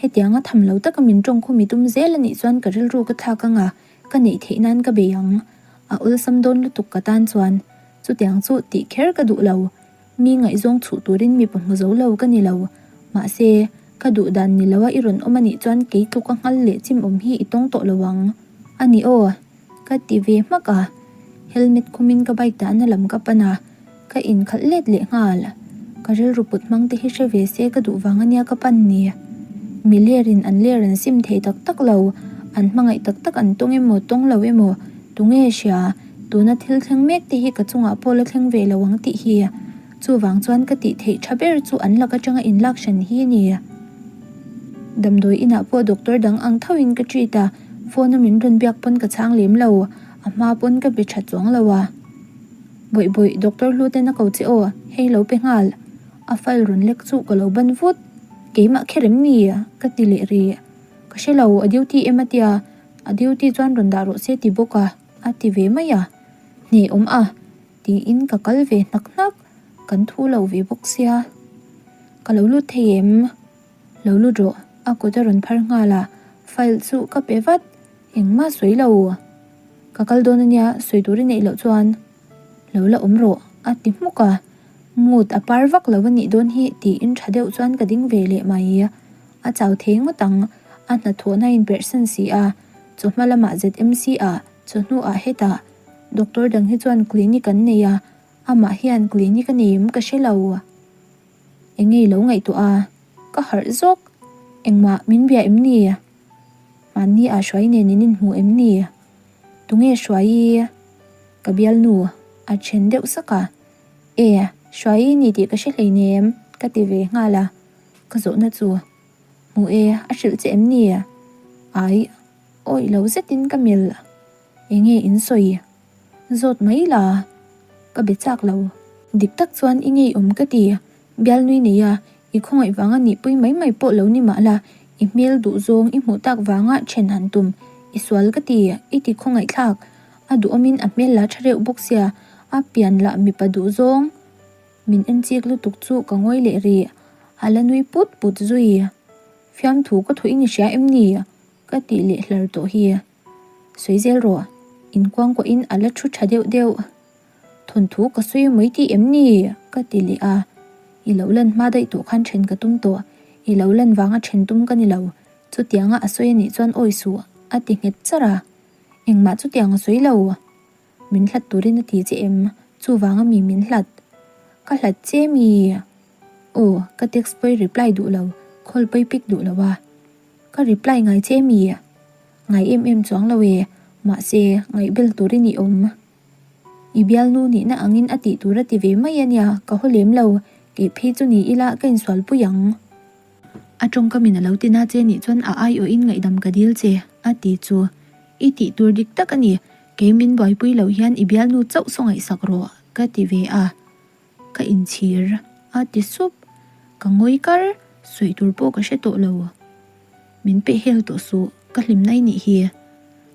Hetianga tham lo taka min tawng khum i tum zel a nih chuan ka rilru ka thlak ang a, ka neih theih nan ka bei ang. A awlsam dawn lutuk ka tan chuan chutiang chu tih kher ka duh lo. Mi ngaihzawng chhuh turin mipa hmu zo lo ka ni lo. Mahse, ka duh dan ni loa i rawn awm a nih chuan kei tluka nghal leh chim awm hi i tawng tawh lo ang. A ni aw. Ka ti ve hmak a, helmet khumin ka bike dahna lam ka pan a, ka inkhalh let leh nghal. Ka rilru put hmang te hi hre ve se ka duh vang ania ka pan ni. Mi lerin an ler an sim thei tak tak lo. An hmangaih tak tak an tawng emaw tawng lo emaw tunge hria? Tuna thil thleng mek te hi ka chungah pawh la thleng ve lo ang tih hi. Chuvang chuan ka tih theih tha ber chu an lak atanga inlak hran hi a ni. Damdawi inah pawh doctor dang ang thoin ka treat a, phone a min rawn biak pawn ka chhang lem lo, a hma pawn ka be tha chuang lo a. Bawih bawih, doctor hlu ten a ko che aw, hei lo pe nghal. A file rawn lek chu ka lo ban vut. Keimah kher em ni? Ka ti leh rih. Ka hre lo, a duty em a tia, a duty chuan rawn dah rawh se ti bawk a, a ti ve mai a. Hneh awm a. Tiin ka kal ve hnak hnak, kan thu lo ve bawk sia. Ka lo lut thei em? Lo lut rawh, a kut a rawn phar nghal a, file chu ka pe vat, engmah sawi lo. Ka kal dawn ania, sawi tur i neih loh chuan lo la awm rawh, a ti hmuk a. Mood a par vak lo a nih dawn hi tiin tha deuh chuan ka ding ve leh mai. A chau thei ngawt ang, a hnathawhna a inperhsan si a, chawhma lamah ZMC ah Chawhnuah hetah doctor dang hi chuan clinic an nei a, amah hian clinic a nei em ka hre lo. Eng nge i lo ngaihtuah a? Ka harh zawk. Engmah min bia em ni? Mahni ah Hruai nen in inhmu em ni? Tunge Hruai i? Ka bialnu a then deuh sak a. E, Hruai i ni tih ka hre hleinem ka ti ve nghal a. Ka zawhna chu, Hmu e, a hrilh che em ni? Ai. Awih lo zetin ka melh. Enge in sawi? Zawt mai la, ka be chak lo. Dik tak chuan i ngeiawm ka ti. Bialnui nei a, i khawngaih vanga nihpui mai mai pawh lo ni mah la, i hmel duh zawng i hmuh tak vanga then han tum. I sual ka ti, i ti khawngaih thlak. A duhawmin a hmel la tha reuh bawk sia, a pian lah mipa duh zawng. Min en chik lutuk chu ka ngawi leh rih. A la nui put put zui. Fiamthu ka thuih ni hria em ni? Ka tih leh hlar tawh hi. Sawi zel rawh, inkuangkuahin a la thu tha deuh deuh. Thawnthu ka sawi mai tih em ni? Ka ti leh a. I lo lan hma daih tawh khan then ka tum tawh. I lo lan vanga then tum ka ni lo. Chutianga a sawi a nih chuan awi suh, a ti nghet charh a. Engmah chutiang a sawi lo. Min hlat turin a ti che em? Chuvanga mi min hlat? Ka hlat che mi? Aw, ka text pawi reply duh lo, call pawi pick duh lo a. Ka reply ngai che mi? Ngai em em chuang lo e, mahse ngaihbel turin i awm. I bialnu nihna angin a tih tur a ti ve mai a nia, ka haw lem lo, kei phei chu ni ila ka insualpui ang. A tawngkamin a lo ti na che nih chuan a aiawhin ngaihdam ka dil che, a ti chu. I tih tur dik tak a ni, kei min buaipui loh hian i bialnu chauh saw ngaihsak rawh, ka ti ve a. Ka inchhir, a ti sup. Ka ngawi kar, sawi tur pawh ka hre tawh lo. Min peh hel tawh suh, ka hlimna i nih hi.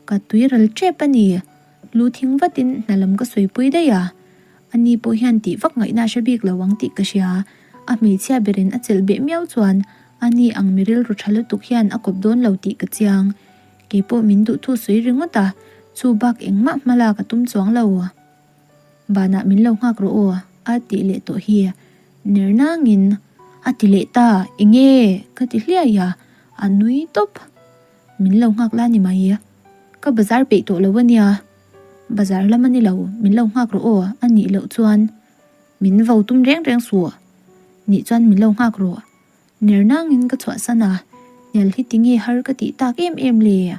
Ka tui ral tep a ni. Lu thing vatin hna lam ka sawipui daih a. Ani pawh hian tih vak ngaihna a hre bik lo ang tih ka hria. A hmeichhia berin a chelh beh miau chuan ani ang mi rilru tha lutuk hian a kawp dawn lo tih ka chiang. Kei pawh min duhthu sawi ringawt a, chu bak engmah hma lak a tum chuang lo. Banah min lo nghak rawh aw, a tih leh tawh hi. Ner nangin a ti leh ta, enge? ka ti hliai a, a nui tawp. Min lo nghak la ni mai. Ka bazar peih tawh lo a nia. Bazar lam a ni lo, min lo nghak rawh aw, a nih loh chuan min vo tum reng reng suh. Nih chuan min lo nghak rawh. Ner nangin ka chhuahsan a, hnial hi tinge har ka tih tak em em le?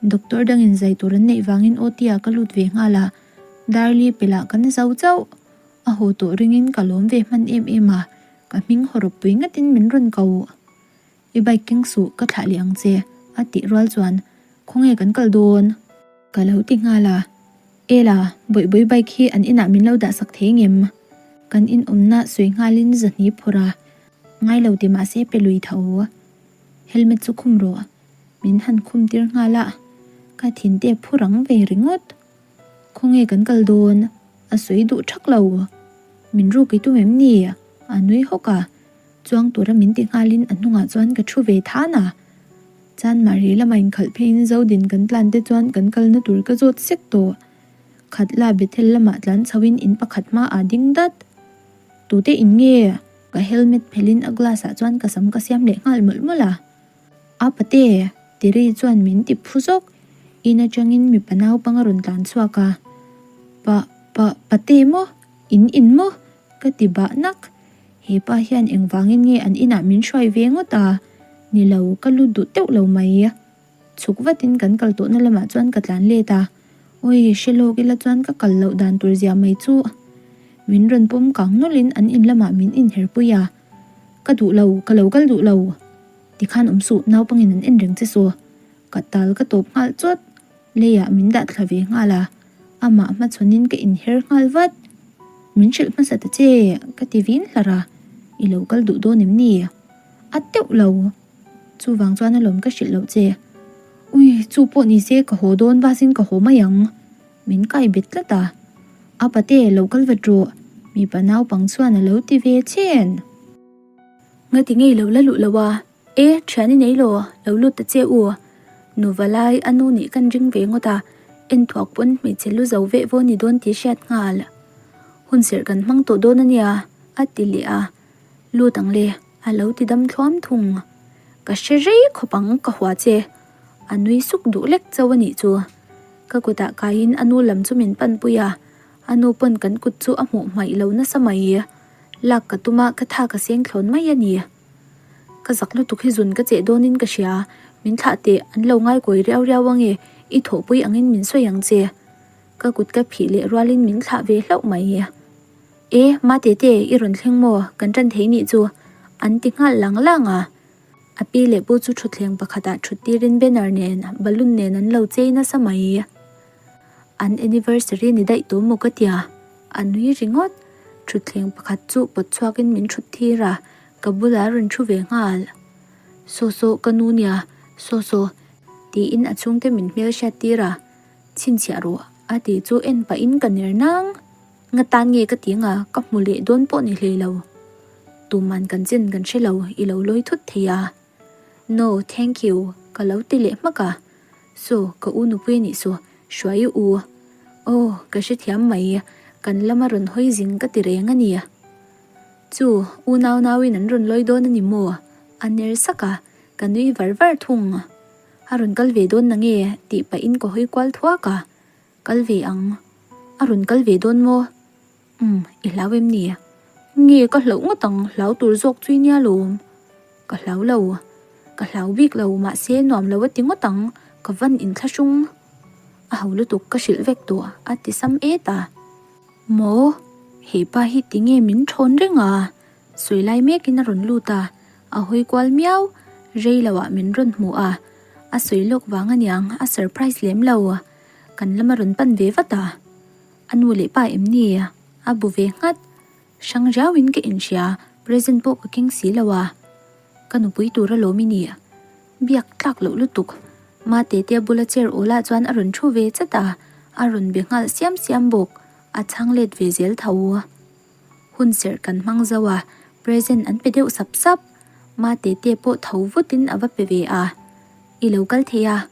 Doctor dangin zai tur an neih vangin OT ah ka lut ve nghal a, Darli pelah kan zo chauh. A haw tawh ringin ka lawm ve hman em em a, ka hming hawrawp pui ngatin min rawn ko. I bike keng suh, ka thlah leh ang che, a tih rual chuan, Khawnge kan kal dawn? Ka lo ti nghal a, Ela, Bawihbawi bike hi an inah min lo dah sak thei ngem? Kan inawmna sawi nghalin zahni phawrh a, ngai lo ti mahse pe lui tho. Helmet chu khum rawh. Min han khum tir nghal a, ka thinte phu rang ve ringawt. Khawnge kan kal dawn? A sawi duh thak lo. Min ruk i tum em ni? A nui hawk a, chuang tura min ti nghalin a hnungah chuan ka thu ve than a. Chanmari lama inkhalh pheiin Zodin kan tlan te chuan kan kalna tur ka zawt sek tawh. Khatla Bethel lamah tlan chhoin in pakhat hmaah ding dat. Tute in nge? Ka helmet phelhin a glass ah chuan ka sam ka siam leh nghal mawlh mawlh a. A pate! Tiri chuan min ti phu zawk. In atangin mipa naupang a rawn tlan chhuak a. Pa, pa, pate maw? In in maw? Ka ti bah nak. He pa hian engvangin nge an inah min hruai ve ngawt a? Ni lo, ka lut duh teuh lo mai. Chhuk vatin kan kal tawhna lamah chuan ka tlan let a. Awi, hre lawk ila chuan ka kal loh dan tur zia mai chu. Min rawn pawm kang nawlhin an in lamah min inher pui a. Ka duh lo, ka lo kal duh lo. Tikhan awm suh, naupangin an en reng che saw. Ka tal ka tawp nghal chawt. Leiah min dah thla ve nghal a, amah hmachhawnin ka inher nghal vat. Min hrilh hmasa ta che, ka ti vin hlar a, i lo kal duh dawn em ni? A teuh lo. Chuvang chuan alawm ka hrilh loh che. Ui, chu pawh ni se ka haw dawn bus in ka haw mai ang. Min kai bet tlat a. A pate, lo kal vat rawh, mipa naupang chuan a lo ti ve chen. Ngati ngei lo la luh lo a, E, thian i nei lo, lo lut ta che u. Nu valai a nu nih kan ring ve ngawt a, en thuak pawn hmeichhe lu zo veh vaw ni dawn tih hriat nghal. Hun serh kan hmang tawh dawn a nia, a ti leh a. Lut ang le, a lo ti dam thluam thung. Ka hre rei khawp ang, ka hua che. A nui suk duh lek chauh a nih chu. Ka kutah kaiin a nu lam chu min panpui a, a nu pawn kan kut chu a hmuh hmaih lo nasa mai. Lak ka tum a, ka tha ka seng thlawn mai a ni. Ka zak lutuk hi zun ka cheh dawnin ka hria, min thlah teh, an lo ngai kawi riau riau ange, i thawhpui angin min sawi ang che. Ka kut ka phih leh rualin min thlah ve hlauh mai. E, Matete, i rawn thleng maw? Kan tan thei nih chu, an ti nghal lang lang a. A pi leh pu chu thutthleng pakhatah thut tirin banner nen, balloon nen an lo chei nasa mai. An anniversary ni daih tawh maw ka tia? A nui ringawt. Thutthleng pakhat chu pawt chhuakin min thut thir a, ka bulah a rawn thu ve nghal. Saw saw ka nu nia, saw saw, tiin a chhungte min hmel hriat tir a, chhinchhiah rawh a tih chu en pahin ka ner nang. Nga tan nge ka ti anga ka hmu leh dawn pawh ni hlei lo. Tuman kan chen kan hre lo, i lo lawi thut thei a. No, thank you, ka lo ti leh hmak a. Saw, ka u nupui a nih saw, hruai i u. Aw, ka hrethiam mai, kan lama rawn hawi zing ka ti reng a ni. Chu, unau nauin an rawn lawi dawn a ni maw? A ner sak a, ka nui var var thung. A rawn kal ve dawn na nge? tih pahin ka hawi kual thuak a. Kal ve ang. A rawn kal ve dawn maw? Umm, i hlau em ni? Nge ka hlauh ngawt ang, hlau tur zawk chu i nia lawm. Ka hlau lo. Ka hlau bik lo, mahse nuam lo a ti ngawt ang, ka van inthlahrung. A ho lutuk ka hrilh vek tawh, a ti sam et a. Maw? He pa hi tinge min thawn reng a? Sawi lai mekin a rawn lut a, a hawi kual miau, rei loah min rawn hmu a. A sawi lawk vang aniang, a surprise lem lo. Kan lama rawn pan ve vat a. A nu leh pa em ni? A bu ve nghat. Hrang riauin ka inhria, present pawh ka keng si lo a. Ka nupui tur alawm i nih. Biak tlak loh lutuk. Mate te a bula chair awlah chuan a rawn thu ve chat a, a rawn be nghal siam siam bawk. A chhang let ve zel tho. Hun serh kan hmang zo a, present an pe deuh sap sap. Mate te pawh tho vutin a va pe ve a. I lo kal thei a.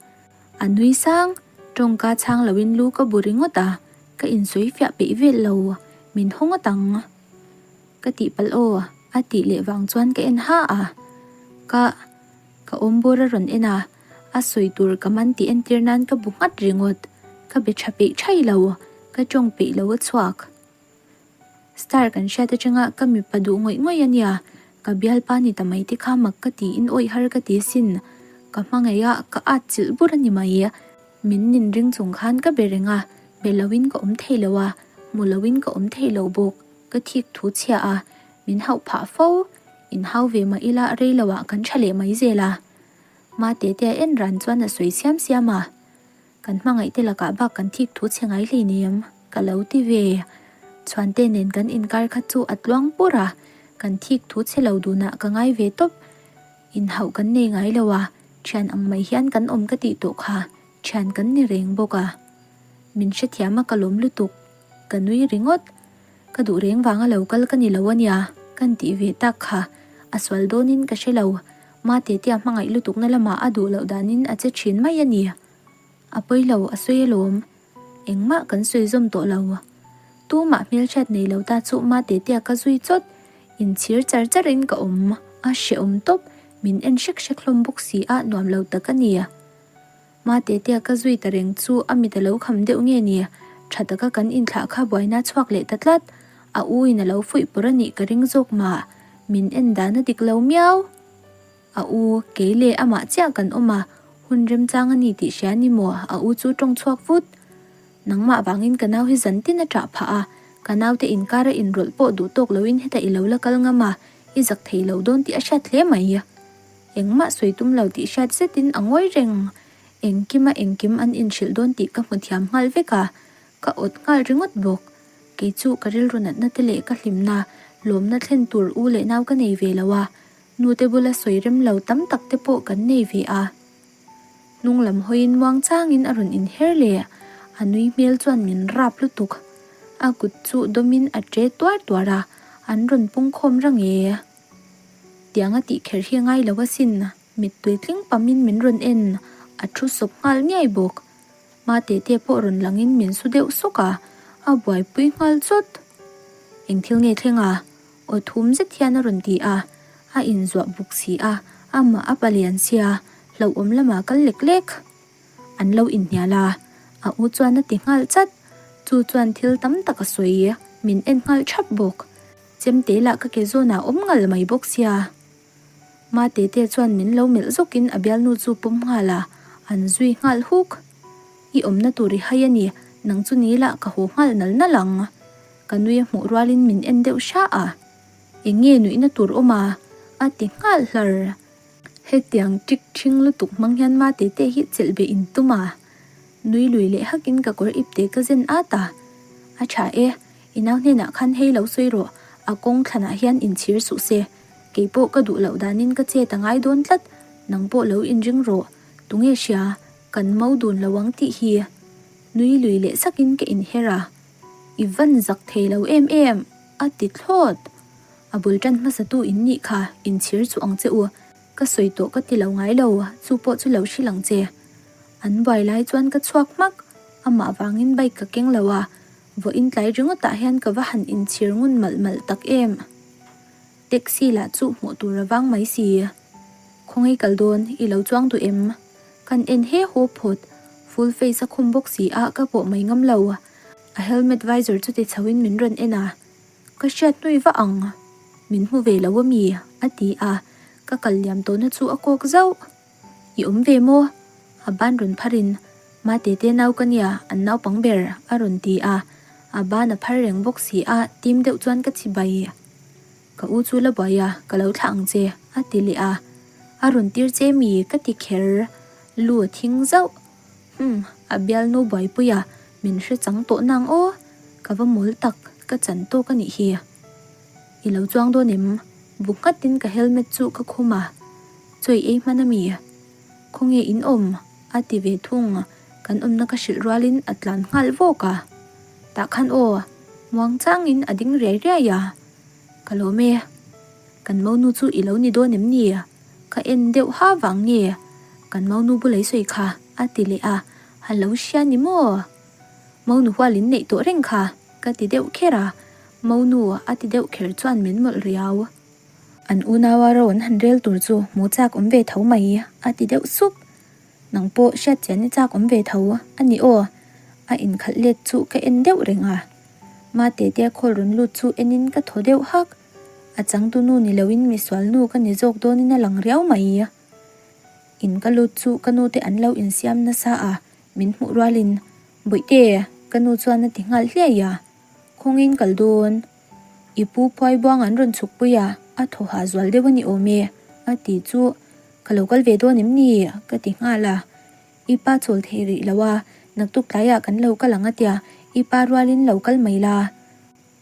A nui sang, tawngka chhang loin lu ka bu ringawt a, ka insawi fiah peih vel lo, min haw ngawt ang. Ka tih palh aw, a tih leh vang chuan ka en ha a. Ka, ka awm bawr a rawn en a, a sawi tur ka man tih entir nan ka bu nghat ringawt, ka be tha peih thai lo, ka tawng peih lo a chhuak. Star kan hriat atanga ka mipa duh ngawih ngawih a nia, ka bialpa ni ta mai te kha mak ka tiin awih har ka ti asin. Ka hmangaih a, ka at chilh bur a ni mai. Min nin ring chung khan ka be reng a, be loin ka awm thei lo a, hmu loin ka awm thei lo bawk. Ka thik thu chhia a, min hauh phah fo. Inhau ve mah ila rei loah kan tha leh mai zel a. Mate te a en ran chuan a sawi siam siam a. Kan hmangaih te lakah bak kan thik thu chhe ngai hlei nem, ka lo ti ve. Chhuante nen kan inkar kha chu a tluang pur a, kan thik thu chhe lo dunah ka ngai ve tawp. Inhauh kan nei ngai lo a, thian ang mai hian kan awm ka tih tawh kha, thian kan ni reng bawk a. Min hrethiam a ka lawm lutuk, ka nui ringawt. Ka duh reng vanga lo kal ka ni lo a nia, kan tih ve tak kha. A sual dawnin ka hre lo, Mate tia hmangaih lutukna lamah a duh loh danin a che thin mai a ni. A pawi lo, a sawi alawm. Engmah kan sawi zawm tawh lo. Tumah hmelhriat nei lo ta chu Mate tia ka zui chawt. Inchhir char charin ka awm. A hrehawm tawp. Min en hrek hrek hlawm bawk si a, nuam lo tak a ni. Mate tia ka zui ta reng chu a mit a lo kham deuh nge ni? Tha taka kan inthlah kha buaina chhuak leh ta tlat. A u in a lo fuih pawr a nih ka ring zawk mah. Min en dan a dik lo miau. A u, kei leh amah chiah kan awm a, hun remchang a ni tih hria ni maw? A u chu tawng chhuak vut. Nangmah vangin ka nau hi zan tin a ṭah phah a, ka naute inkar a inrawlh pawh duh tawk loin heta i lo la kal ngam a, i zak thei lo dawn tih a hriat hle mai. Engmah sawi tum lo tih hriat zetin a ngawi reng. Engkima engkim an inhrilh dawn tih ka hmu thiam nghal vek a, ka awt nghal ringawt bawk. Kei chu ka rilru natna te leh ka hlimna, lawmna thlen tur u leh nau ka nei ve lo a, nute bula sawi rem lo tam tak te pawh kan nei ve a. Hnung lam hawiin muang changin a rawn inher leh, a nui hmel chuan min rap lutuk. A kut chu dawmin a ṭe tuar tuar a, an rawn pung khawm rang e. Tianga tih kher hi a ngai lo asin, mittui tling pamin min rawn en, a thu sawp nghal ngiai bawk. Hma teh te pawh rawn langin min su deuh sawk a, a buaipui nghal chawt. Eng thil nge thleng a? Aw thum zet hian a rawn ti a, a inzuah buk si a, amah a palian sia, hlauhawm lamah kal lek lek. An lo inhnial a, a u chuan a ti nghal chat. Chu chuan thil tam tak a sawi, min en nghal thap bawk. Chemte lah ka ke zawnah awm ngal mai bawk sia. Mate te chuan min lo melh zawkin a bialnu chu pawm nghal a, an zui nghal huk. I awmna tur i hai a ni, nang chu ni lah ka haw nghal nal nal ang. Ka nui a hmuh rualin min en deuh hra a. Eng nge nuihna tur awm a? a ti nghal hlar. Hetiang ṭik ṭhing lutuk hmang hian Mate te hi chelh beh in tum a. Nui lui leh hakin ka kawr ip te ka zen at a. A ṭha e, i nau hnenah khan hei lo sawi rawh, a kawng thlanah hian inchhir suh se. Kei pawh ka duh loh danin ka chet a ngai dawn tlat, nang pawh lo inring rawh, tunge hria, kan mo dun lo ang tih hi. Nui lui leh sakin ka inher a, I van zak thei lo em em, a ti thlawt. A bul tan hmasatu in nih kha, inchhir chu ang che u, ka sawi tawh ka ti lo ngai lo, chu pawh chu lo hrilh ang che. An buai lai chuan ka chhuak hmak, amah vangin bike ka keng lo a, vawiin tlai ringawtah hian ka va han inchhir ngun malh malh tak em. Taxi lah chu hmuh tur a vang mai si. Khawngaih kal dawn i lo chuang duh em? Kan en he haw phawt. Full face a khum bawk si a ka pawh mai ngam lo. A helmet visor chu ti chho in min rawn en a. Ka hriat hnui vah ang. Min hmu ve lo ami? A ti a. Ka kal liam tawhna chu a kawk zauh. I awm ve maw? A ban rawn phar in, Mate te nau ka nia, an naupang ber, a rawn ti a. A ban a phar reng bawk si a, tim deuh chuan ka chi bai. Ka u chu la buai a, ka lo thlah ang che, a ti leh a. A rawn tir che mi ka ti kher, lu a thing zauh. Umm, a bialnu buaipui a, min hre chang tawh nang aw, ka va mawl tak, ka chan tawk a nih hi. I lo chuang dawn em? Bu nghatin ka helmet chu ka khum a, Chawi ei hman a mi? Khawnge in awm? a ti ve thung, kan awmna ka hrilh rualin a tlan nghal vawk a. Tah khan aw, muang changin a ding riai riai a. Ka lawm e, kan monu chu i lo ni dawn em ni? Ka en deuh ha vang nge? Kan monu bulei sawi kha a ti leh a, a lo hria ni maw? Monu hual in neih tawh reng kha ka ti deuh kher a, monu a ti deuh kher chuan min mawlh riau. An unaua ro an han rel tur chu hmu chak awm ve tho mai a ti deuh sup. Nang pawh hriat chian i chak awm ve tho a ni aw. A inkhalh let chu ka en deuh reng a. Mate te khawl rawn lut chu enin ka thaw deuh hak. A changtu nu ni loin misual nu ka ni zawk dawnin a lang riau mai. In ka lut chu ka nu te an lo insiam nasa a, min hmuh rualin Bawihte, ka nu chuan a ti nghal hliai a. Khawngin kal dawn. I pu phuai buang an rawn chhuk pui a, a thaw hah zual deuh a ni awm e, a ti chu. Ka lo kal ve dawn em ni? ka ti nghal a. I pa chawl thei rih lo a, naktuk tlaiah kan lo kal ang a tia, i pa rualin lo kal mai la.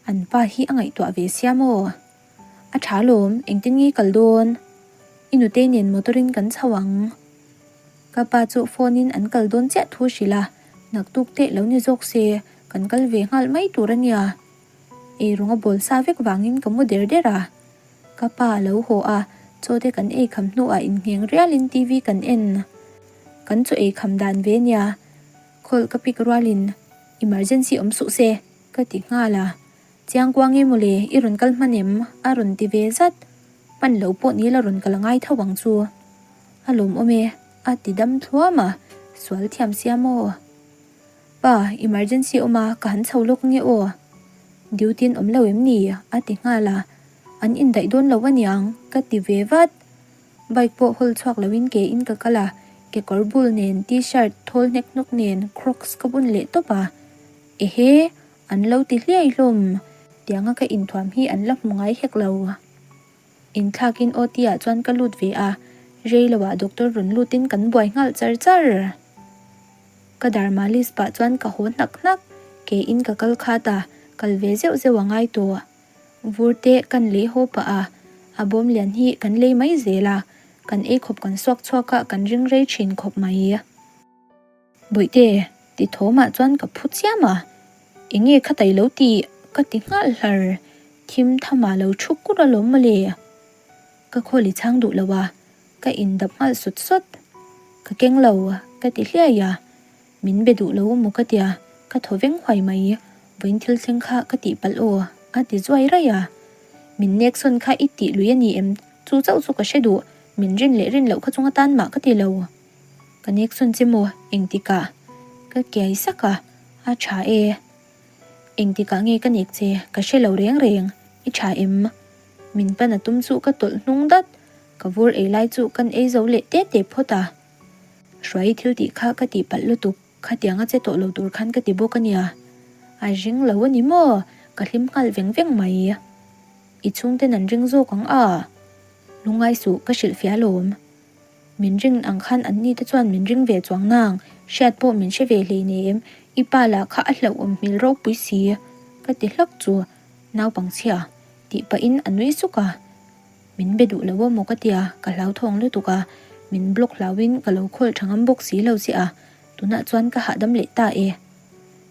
An pa hi a ngaihtuah ve sia maw? A tha lawm, engtin nge i kal dawn? I nutei nen motor in kan chho ang. Ka pa chu phone in an kal dawn chiah thu hrilh a, naktuk teh lo ni zawk se, kan kal ve nghal mai tur a nia. Eirawng a bawl sa vek vangin ka mu der der a. Ka pa a lo haw a, chaw te kan ei kham hnuah inngheng rialin TV kan en. Kan chaw ei kham dan ve nia. Call ka pick rualin emergency awm suh se ka ti nghal a. Chiang kuang nge mawle i rawn kal hman em? a rawn ti ve zat. Hman lo pawh ni la rawn kal a ngai tho ang chu. A lawmawm e, a ti dam thluam a, sual thiam sia maw? Pa, emergency awm a, ka han chho lawk nge aw? Duty an awm lo em ni? a ti nghal a, an indaih dawn lo aniang ka ti ve vat. Bike pawh hawl chhuak loin ke in ka kal a, kekawr bul nen t-shirt thawl hnek hnawk nen crocs ka bun leh tawp a. Ehe! An lo ti hliai hlawm. Tianga ka inthuam hi an la hmu ngai hek lo. Inthlakin OT ah chuan ka lut ve a, rei loah doctor rawn lutin kan buai nghal char char. Ka dar malis pah chuan ka haw hnak hnak, ke in ka kal khat a, kal ve zeuh zeuh a ngai tawh. Vur te kan lei haw pah a, a bawm lian hi kan lei mai zel a, kan ei khawp kan suak chhuak a kan ring rei thin khawp mai. Bawihte, ti thawmah chuan ka phu chiam a, enge kha tai lo tih ka ti nghal hlar, thim tham ah lo thu kur alawm mawle. Ka khawl i chhang duh lo a, ka indap nghal sawt sawt. Ka keng lo ka ti hliai a, min be duh lo maw ka tia, ka thaw veng huai mai, vawiin thil thleng kha ka tih palh aw a ti zuai raih a. Min nek sawn kha i tih lui a ni em? Chu chauh chu ka hre duh, min rin leh rin loh kha chunga tan mah ka ti lo. Ka nek sawn che maw engtikah? Ka kiai sak a, a tha e. Engtikah nge ka nek che ka hre lo reng reng, i tha em? Min pan a tum chu ka tawlh hnung dat, ka vur ei lai chu kan ei zo leh te te phawt a. Hruai thil tih kha ka tih palh lutuk, khatiang a che tawh lo tur khan ka ti bawk a nia. A ring lo a ni maw? Ka hlim nghal veng veng mai. I chhungten an ring zawk ang a? Lungngai suh, ka hrilhfiah alawm. Min ring ang khan an ni te chuan min ring ve chuang nang, hriat pawh min hre ve hleinem, i pa lah kha a hlauhawm hmel ropui si, ka ti hlak chu naupangchhia tih pahin a nui suk a, min be duh lo amaw ka tia, ka hlauthawng lutuk a, min block hlauhin ka lo khawl tha ngam bawk si lo che a, tunah chuan ka hahdam leh ta e.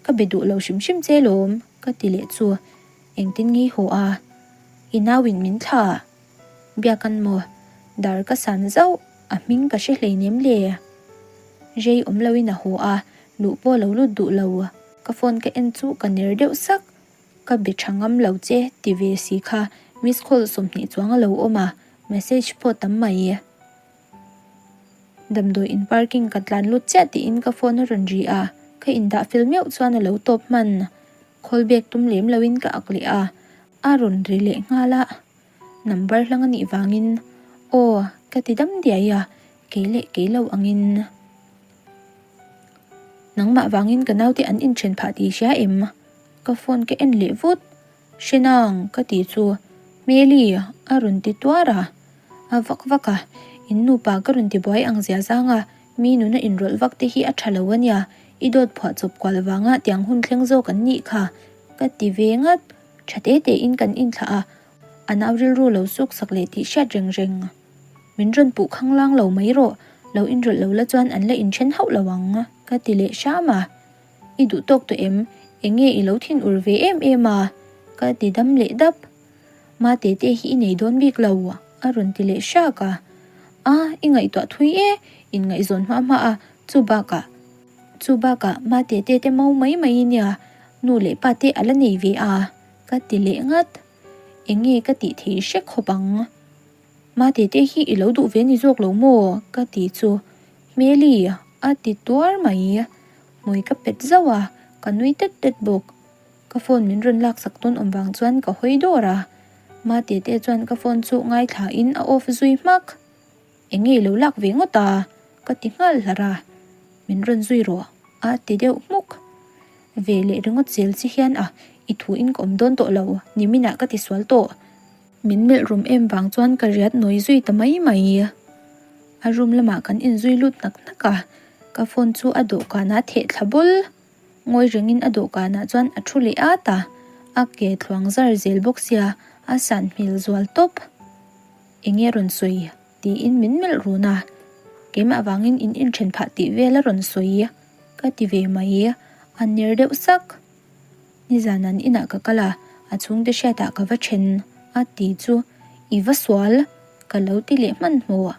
Ka be duh lo hrim hrim che lawm, ka ti leh chu, engtin nge i haw a, i nauin min thla. Biakan maw? Dar ka san zauh, a hming ka hre hleinem le. Rei awm loin a haw a, luh pawh lo lut duh lo. Ka phone ka en chu ka ner deuh sak. Ka be tha ngam lo che ti ve si kha miss call 20 chuang a lo awm a, message pawh tam mai. Damdawi in parking ka tlan lut chiah tiin ka phone a rawn ri a, ka indah fel meuh chuan a lo tawp hman. Call back tum lem loin ka ak leh a, a rawn ri leh nghal a. Number hlang a nih vangin aw ka ti dam diai a, kei leh kei lo angin. Nangmah vangin ka naute an inthen phah tih hria em? Ka phone ka en leh vut. Hre nang ka tih chu Hmeli a rawn ti tuar a, a vak vak a, in nupa ka rawn ti buai ang zia zang a, mi nuna inrawlh vak te hi a tha lo a nia, i dawt phuah chawp kual vanga tiang hun thleng zawk an nih kha ka ti ve ngat. Tha te te in kan inthlah a, a nau rilru lo suk sak leh tih hriat reng reng. Min rawn puh khanglang lo mai rawh, lo inrawlh lo la chuan an la inthen hauh lo ang, ka ti leh hram a. I duh tawk tawh em? Eng nge i lo thin ur ve em em a? Ka ti dam leh dap. Ma te te hi i nei dawn bik lo, a rawn ti leh hrak a. A, i ngaihtuah thui e, inngaihzawn hma hma a, chu bakah. Chu bakah ma te te te mau mai mai i nia, nu leh pa te a la nei ve a, ka ti leh ngat. Eng nge ka tih thei hre khawp ang? Ma te te hi i lo duh ve ni zawk lo maw? ka ti chu Hmeli a ti tuar mai. Hmui ka pet zauh a, ka nui tet tet bawk. Ka phone min rawn laksak tawn awm vang chuan ka hawi dawr a, ma te te chuan ka phone chu ngaithla in a off zui hmak. Eng nge i lo lak ve ngawt a? ka ti nghal hlar a, min rawn zui rawh a ti deuh hmuk. Ve leh ringawt zel chi hian a, i thu in ka awm dawn tawh lo, niminah ka ti sual tawh. Min melh rum em vang chuan ka riat nawi zui ta mai mai. A room lamah kan inzui lut hnak hnak a, ka phone chu a dawhkanah theh thla bawl. Ngawi rengin a dawhkanah chuan a thu leh at a, a ke thluang zar zel bawk sia, a san hmel zual tawp. Enge rawn sawi? tiin min melh run a, keimah vangin in inthen phah tih vel a rawn sawi ka ti ve mai, a ner deuh sak. Nizan an inah ka kal a, a chhungte hriatah ka va then a ti chu i va sual ka lo ti leh hmanhmawh.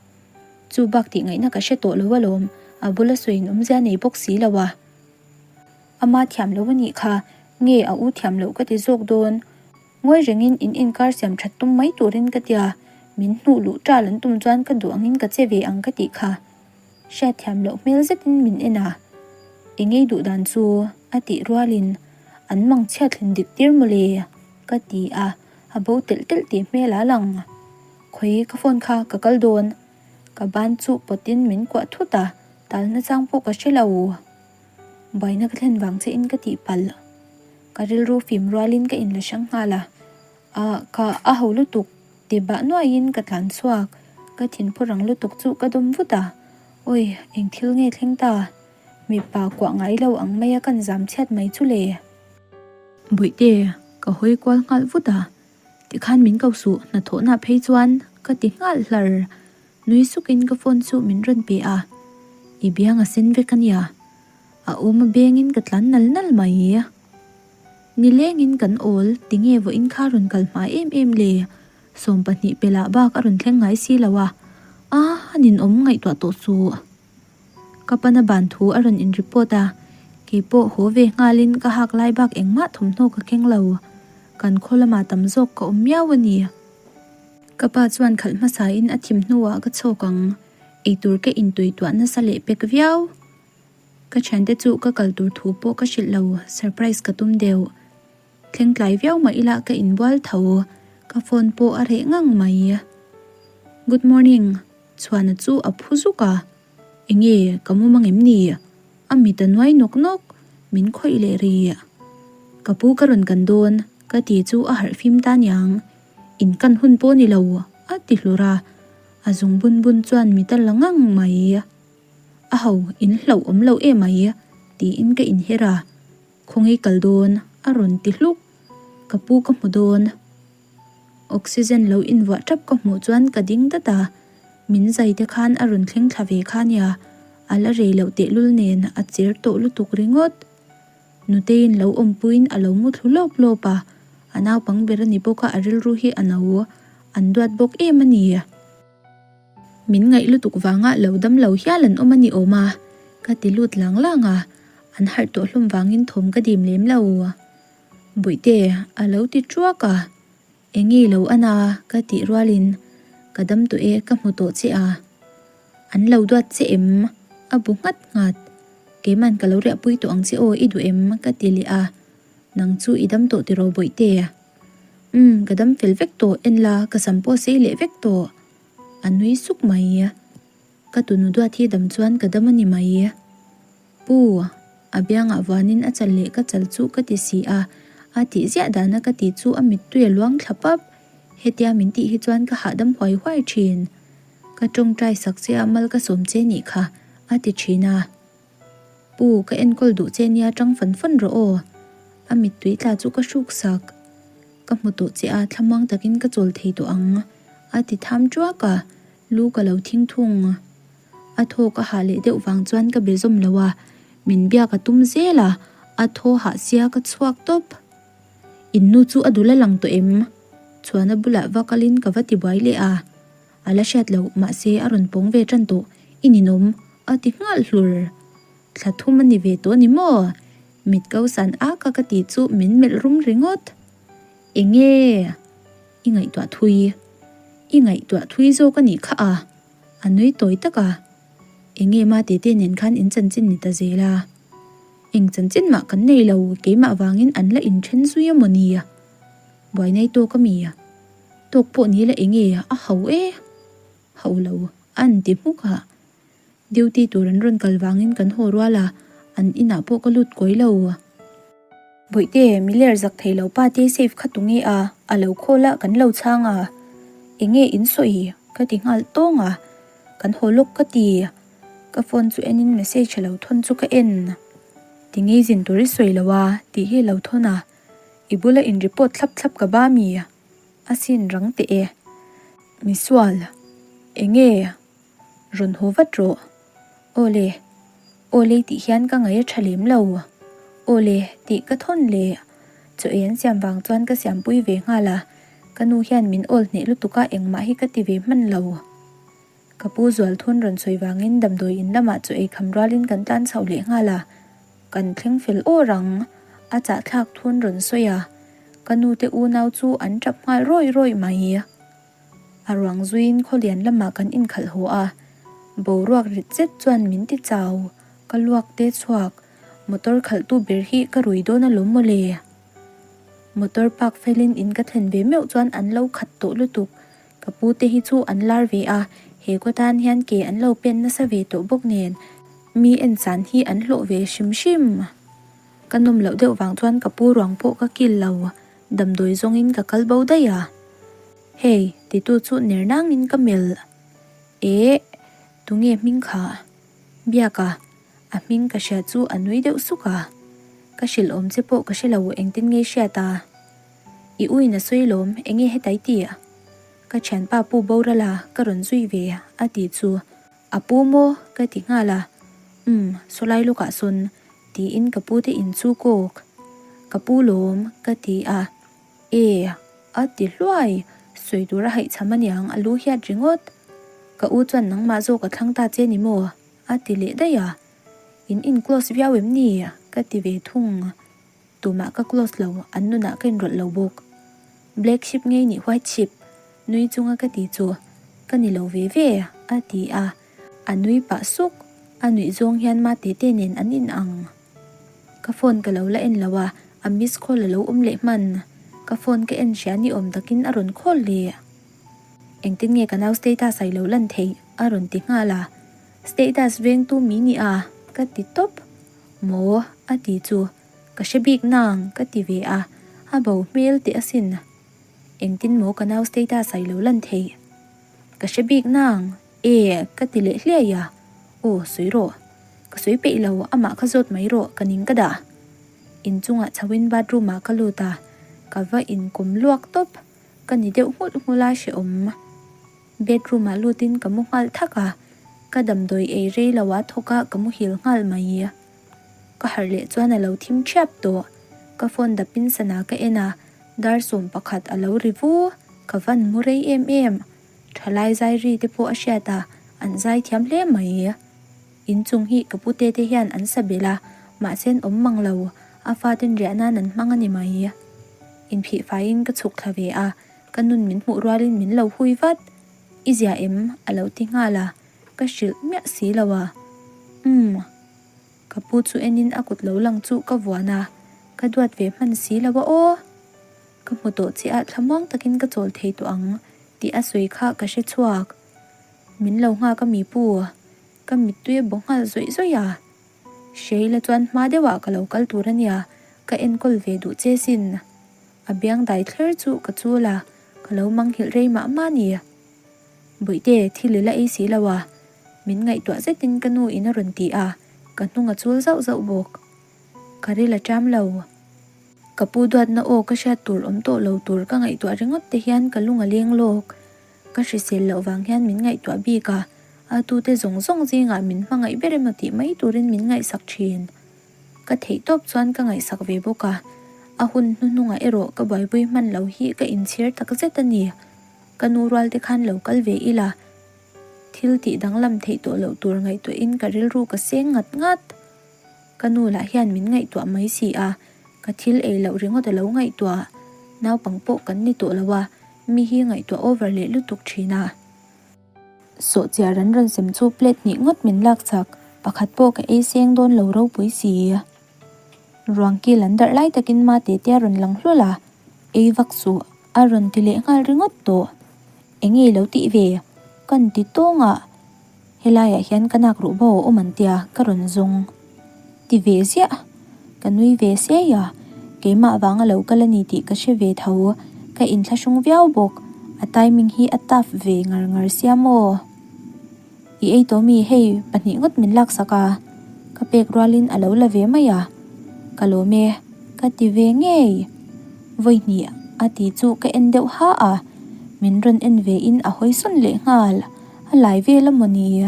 Chu bak tih ngaihna ka hre tawh lo alawm, a bula sawiin awmzia nei bawk si lo a. Ama thiam lo a nih kha, nge a u thiam loh ka ti zawk dawn. Ngawi rengin in inkar siam that tum mai turin ka tia, min hnuh luh ṭal an tum chuan ka duh angin ka che ve ang ka tih kha. Hriatthiam loh hmel zetin min en a, Eng ei duh dan chu? a tih rualin, An mang chhiat hlin dik tir mawle ka ti a, a bo telh telh tih hmel a lang. Khawi ka phone kha ka kal dawn. Ka ban chu pawtin min kuah thut a, tal nachang pawh ka hre lo. Buaina ka thlen vang che in ka tihpalh. Ka rilru fim rualin ka inla hrang nghal a, Ah, ka a ho lutuk ti bah nuaiin ka tlan chhuak. Ka thinphu rang lutuk chu ka dawm vut a, Awi, eng thil nge thleng ta? Mipa kuah ngai lo ang maia kan zam chhiat mai chu le. Bawihte, ka hawi kual nghal vut a, tikhan min ko suh, hnathawhna phei chuan ka ti nghal hlar. Nui sukin ka phone chu min rawn pe a, I biang a sen vek a nia, a awm a bengin ka tlan nal nal mai. Nilengin kan awl, tinge vawiin kha rawn kal hma em em le? 20 pelah bak a rawn thleng ngai si lo a, a a ninawm ngaihtuah tawh suh. Ka pana ban thu a rawn in report a, keipawh haw ve nghalin ka hak lai bak engmah thawmhnaw ka keng lo. Kan khaw lamah tam zawk ka awm miau a ni. Ka pa chuan khalh hmasain a thim hnuah ka chhawk ang, eitur ka intuituah nasa leh pek viau. Ka thiante chu ka kal tur thu pawh ka hrilh lo, surprise ka tum deuh. Thleng tlai viau mah ila ka inbual tho, ka phone pawh a reh ngang mai. Good morning, Chhuana chu a phu zuk a, Enge ka mu mang em ni? A mit a nuai nawk nawk, min khawih leh rih. Ka pu ka rawn kan dawn, ka ti chu a harh fim ta niang. In kan hun pawh ni lo, a ti hlur a, a zung bun bun chuan mit a la ngang mai. A ho, in hlauh awm lo em mai, tiin ka inher a, Khawngaih kal dawn, a rawn ti hluk. Ka pu ka hmu dawn. Oxygen lo invuah tap ka hmuh chuan ka ding dat a, min zai te khan a rawn thleng thla ve kha nia, a la rei loh tehlul nen a cher tawh lutuk ringawt. Nuteiin lo awmpuiin a lo mu thlu lawp lawp a, a naupang ber a ni bawk a, a rilru hi a no, an duat bawk em a ni. Min ngaih lutuk vanga lo dam lo hial an awm a ni awm a, ka ti lut lang lang a, an harh tawh hlawm vangin thawm ka dim lem lo. Bawihte, a lo ti ṭuak a, Eng nge lo an a? ka tih rualin, Ka dam tawh e, ka hmu tawh che a. An lo duat che em? A bu nghat nghat. Keiman ka lo riahpui tawh ang che aw, i duh em? ka ti leh a, Nang chu i dam tawh tiraw Bawihte? Umm, ka dam fel vek tawh, en la, ka sam pawh sei leh vek tawh. A nui suk mai. Ka tunu duat hi dam chuan ka dam a ni mai. Pu, a biangah vuanin a chal leh ka chal chu ka ti si a, a tih ziah dana ka tih chu a mittui a luang thla pap. Hetia min tih hi chuan ka hahdam huai huai thin. Ka tawngtai sak che a mal ka sawm che nih kha, a ti thin a. Pu, ka enkawl duh che nia tang fan fan rawh aw. A mittui tla chu ka hruk sak. Ka hmu tawh che a, thlamuang takin ka chawl thei tawh ang, a ti tham tuak a, lu ka lo thing thung. A thaw ka hah leh deuh vang chuan ka be zawm lo a, min biak a tum zel a, a thaw hah sia ka chhuak tawp. In nu chu a dul a lang tawh em? Chhuana bulah va kalin ka va ti buai leh a, a la hriat loh mahse a rawn pawng ve tan tawh, i ninawm a ti nghal hlur. Thla thum a ni ve tawh a ni maw? Mit ko san ak a ka tih chu min melh rum ringawt. Enge? I ngaihtuah thui. I ngaihtuah thui zawk a nih kha a. A nui tawi tak a, Enge ma tete nen khan in chanchin ni ta zel a? Eng chanchin mah kan nei lo, keimah vangin an la inthen zui a maw ni? Buai nei tawk a mi? Tawk pawh ni la enge a hau e? Hau lo, a an ti hmuk a. Duty tur an rawn kal vangin kan haw rual a, an inah pawh ka lut kawi lo. Bawihte, Miller zak thei lo pa te safe kha tunge a, a lo call a kan lo chhang a, enge in sawi? ka ti nghal tawng a, kan haw lawk ka ti. Ka phone chu en in message a lo thawn chu ka en. Tinge zin tur i sawi lo a tih hi a lo thawn a, i bula in report thlap thlap ka ba mi? A sin rang teh e. Misual, enge? Rawn haw vat rawh. Awle, awle tih hian ka ngaih a tha lem lo. Awle tih ka thawn leh chaw ei an siam vang chuan ka siampui ve nghal a, ka nu hian min awl hneh lutuk a engmah hi ka ti ve hman lo. Ka pu Zualthun rawn sawi vangin damdawi in lamah chaw ei kham rualin kan tlan chhoh leh nghal a, kan thleng fel awr ang a chahthlak thun rawn sawi a, ka nu te unau chu an tap nghal rawih rawih mai. A ruang zuiin khawlian lamah kan inkhalh haw a, boruak rit zet chuan min ti chau, ka luak te chhuak, motor khalhtu ber hi ka rui dawn alawm mawle. Motor park felin in ka thlen ve meuh chuan an lo khat tawh lutuk, ka pu te hi chu an lar ve a, He khaw tan hian ke an lo pen nasa ve tawh bawk nen mi en chan hi an hlawh ve hrim hrim. Ka nawm loh deuh vang chuan ka pu ruang pawh ka kil lo, damdawi zawngin ka kal bo daih a. Hei, titu chu ner nangin ka melh. Eh, tunge hming kha? Biak a, a hming ka hria chu a nui deuh suk a. Ka hrilh awm che pawh ka hre lo engtin nge hriat a? I u in a sawi lawm, enge hetai tih? Ka thianpa pu boral a, ka rawn zui ve a tih chu. A pu maw? ka ti nghal a. Umm, sawlai lawkah sawn tiin ka pu te in chu kawk. Ka pu lawm ka ti a. E, a ti hluai, sawi tur a haihchham aniang a lu hiat ringawt. Ka u chuan nangmah zawk a thlang ta che ni maw? a ti leh daih a. In in close viau em ni? ka ti ve thung. Tumah ka close lo, an nunah ka inrawlh lo bawk. Black sheep ngei nih white sheep? Nui chunga ka ti chu, Ka ni lo ve ve, a ti a. A nui pah suk, a nuih zawng hian ma tete nen an in ang. Ka phone ka lo la en lo a, a miss call a lo awm leh hman. Ka phone ka en hria ni awm takin a rawn call leh. Engtin nge ka nau status a i lo lan theih? a rawn ti nghal a. Status vengtu mi ni a, ka ti tawp. Maw? a ti chu. Ka hre bik nang, ka ti ve a, a bo hmel teh asin. Engtin maw ka nau status a i lo lan theih? Ka hre bik nang, e, ka ti leh hliai a. Aw, sawi rawh. Ka sawi peih lo, amah kha zawt mai rawh, ka ning ka dah. Inchungah chhoin bathroom ah ka lut a, ka va inkawm luak tawp. Ka ni deuh nghulh nghulh a hrehawm. Bedroom ah lutin ka mu nghal thak a, ka damdawi ei rei lo ah thawk a ka muhil nghal mai. Ka harh leh chuan a lo thim thiap tawh. Ka phone dapin sana ka en a, dar 11 a lo ri vu. Ka van mu rei em em. Thalai zai ri te pawh a hriat a, an zai thiam hle mai. Inchung hi ka pute te hian an sa belh a, mahse an awm mang lo, a faten riah nan an hmang a ni mai. Inphih faiin ka chhuk thla ve a, ka nun min hmuh rualin min lo hui vat. I zia em? a lo ti nghal a, ka hrilh miah si lo a. Umm. Ka pu chu enin a kut lo lang chu ka vuan a, ka duat ve hman si lo a aw. Ka hmu tawh che a, thlamuang takin ka chawl thei tawh ang tih a sawi kha ka hre chhuak. Min lo nghak a mi pu. Ka mittui a bawk nghal zawih zawih a. Sheila chuan hma deuhah ka lo kal tur a nia, ka enkawl ve duh che sin. A biang dai thler chu ka chul a, ka lo manghilh rei mah mah a ni. Bawihte, thil i la ei si lo a, min ngaihtuah zetin ka nu in a rawn ti a, ka hnung a chul zauh zauh bawk. Ka ril a ṭam lo. Ka pu duatna aw ka hriat tur awm tawh lo tur ka ngaihtuah ringawt te hian ka lung a leng lawk. Ka hrisel loh vang hian min ngaihtuah bik a, a tute zawng zawng zingah min hmangaih ber emaw tih mai turin min ngaihsak thin. Ka theih tawp chuan ka ngaihsak ve bawk a, a hun hnuhnungah erawh ka buaipui hman lo hi ka inchhir tak zet a ni. Ka nu rual te khan lo kal ve ila, thil tih danglam theih tawh loh tur ngaihtuahin ka rilru ka seng ngat ngat. Ka nu lah hian min ngaihtuah mai si a, ka thil ei loh ringawt a lo ngaihtuah. Naupang pawh kan ni tawh lo a, mi hi ngaihtuah over leh lutuk thin a. Sawhchiar an rawn sem chu plate hnih ngawt min lak chak, pakhat pawh ka ei seng dawn lo ropui si. Ruang kil an darh lai takin ma tete a rawn lang hlul a, ei vak suh a rawn ti leh nghal ringawt tawh. Eng nge lo tih ve? Kan ti tawng a. Helaiah hian ka nak ruh bo a awm an tia ka rawn zawng ti ve ziah. Ka nui ve sei a, keimah vanga lo kal a ni tih ka hre ve tho. Ka inthlahrung viau bawk, a timing hi a tough ve ngar ngar sia maw? I ei tawh mi hei pahnih ngawt min laksak a, ka pek rualin a lo la ve mai a. Ka lawm e, ka ti ve ngei. Vawi hnih a ti chu ka en deuh ha a, min rawn en ve in a hawi sawn leh nghal. A lai vel a maw ni?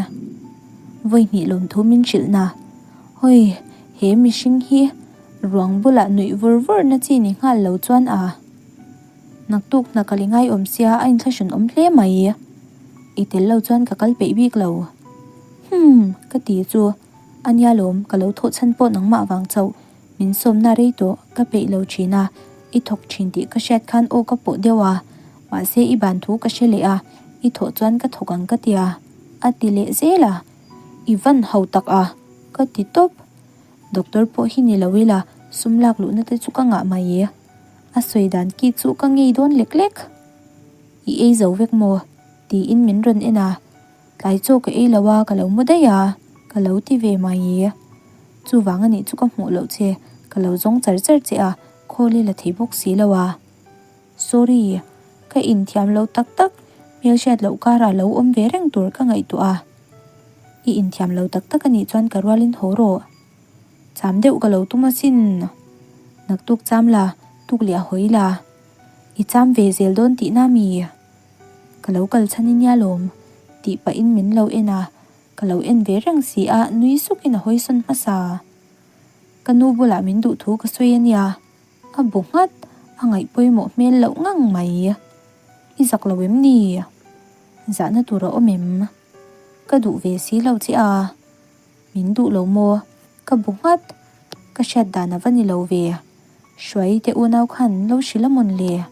Vawi hnih lawmthu min hrilh na. Hawi, he mihring hi ruang bulah nuih vur vur na chi ni nghal lo chuan a. Naktuk hna kal i ngaiawm sia a inthlahrun awm hle mai. I tel lo chuan ka kal peih bik lo. Humm, ka ti chu. A nia lawm, ka lo thawh chhan pawh nangmah vang chauh. Min sawmna rei tawh, ka peih lo thin a, i thawk thin tih ka hriat khan aw ka pawh deuh a, mahse i ban thu ka hre leh a, i thawh chuan ka thawk ang ka tia, a ti leh zel a, i van ho tak a, ka ti tawp. Doctor pawh hi ni lo ila, sum lak luhna te chu ka ngah mai e. A sawi dan ki chu ka ngei dawn lek lek. I ei zo vek maw? tiin min rawn en a. Tlai chaw ka ei lo a, ka lo mu daih a, ka lo ti ve mai. Chuvang a nih chu ka hmuh loh che, ka lo zawng char char che a, khawl i la thei bawk si lo a. Sorry, ka inthiam lo tak tak, hmelhriat loh karah lo awm ve reng tur ka ngaihtuah a. I inthiam lo tak tak a nih chuan ka rualin haw rawh. Cham deuh ka lo tum asin. Naktuk cham la, tuk leh a hawi la. I cham ve zel dawn tihna mi? Ka lo kal chhan i nia lawm, tih pahin min lo en a, ka lo en ve reng si a, nui sukin a hawisawn hmasa. Ka nu bulah min duh thu ka sawi a nia. A bu nghat, a ngaih pawimawh hmel loh ngang mai. I zak lo em ni? Zahna tur a awm em? Ka duh ve si lo che a. Min duh lo maw? Ka bu nghat. Ka hriat dan a va ni lo ve. Hruai te unau khan lo hrilh a mawn le?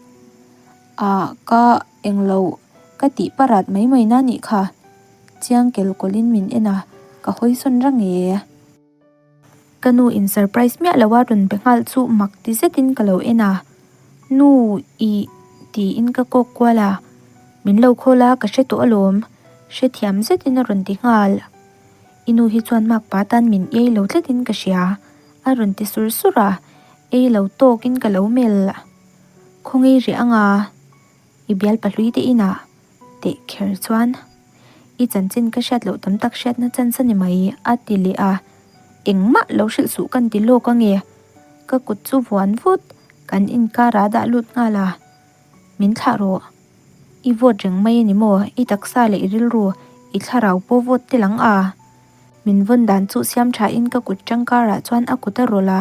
Ah, ka englo ka tih parat mai mai na nih kha. Chiang kel kawlhin min en a, ka hawisawn rang e. Ka nu in surprise miah lo a rawn be nghal chu mak ti zetin ka lo en a, Nu ih tiin ka kawk kual a, min lo khawl a ka hre tawh alawm, hrethiam zetin a rawn ti nghal. I nu hi chuan makpa tan min iai lo tlatin ka hria a rawn ti sur sur a, ei lo tawkin ka lo melh. Khawngei rih anga i bial pahlui te inah teh kher chuan. I chanchin ka hriat loh tam tak hriatna chance a ni mai, a ti leh a. Engmah lo hrilh suh kan ti lawk ange. Ka kut chu vuan vut, kan inkar ah dah lut nghal a. Min thlah rawh. I vote reng mai a ni maw? I taksa leh i rilru, i thlarau pawh vote tel ang a. Min vawn dan chu siam tha in ka kut tangkar ah chuan a kut a rawlh a.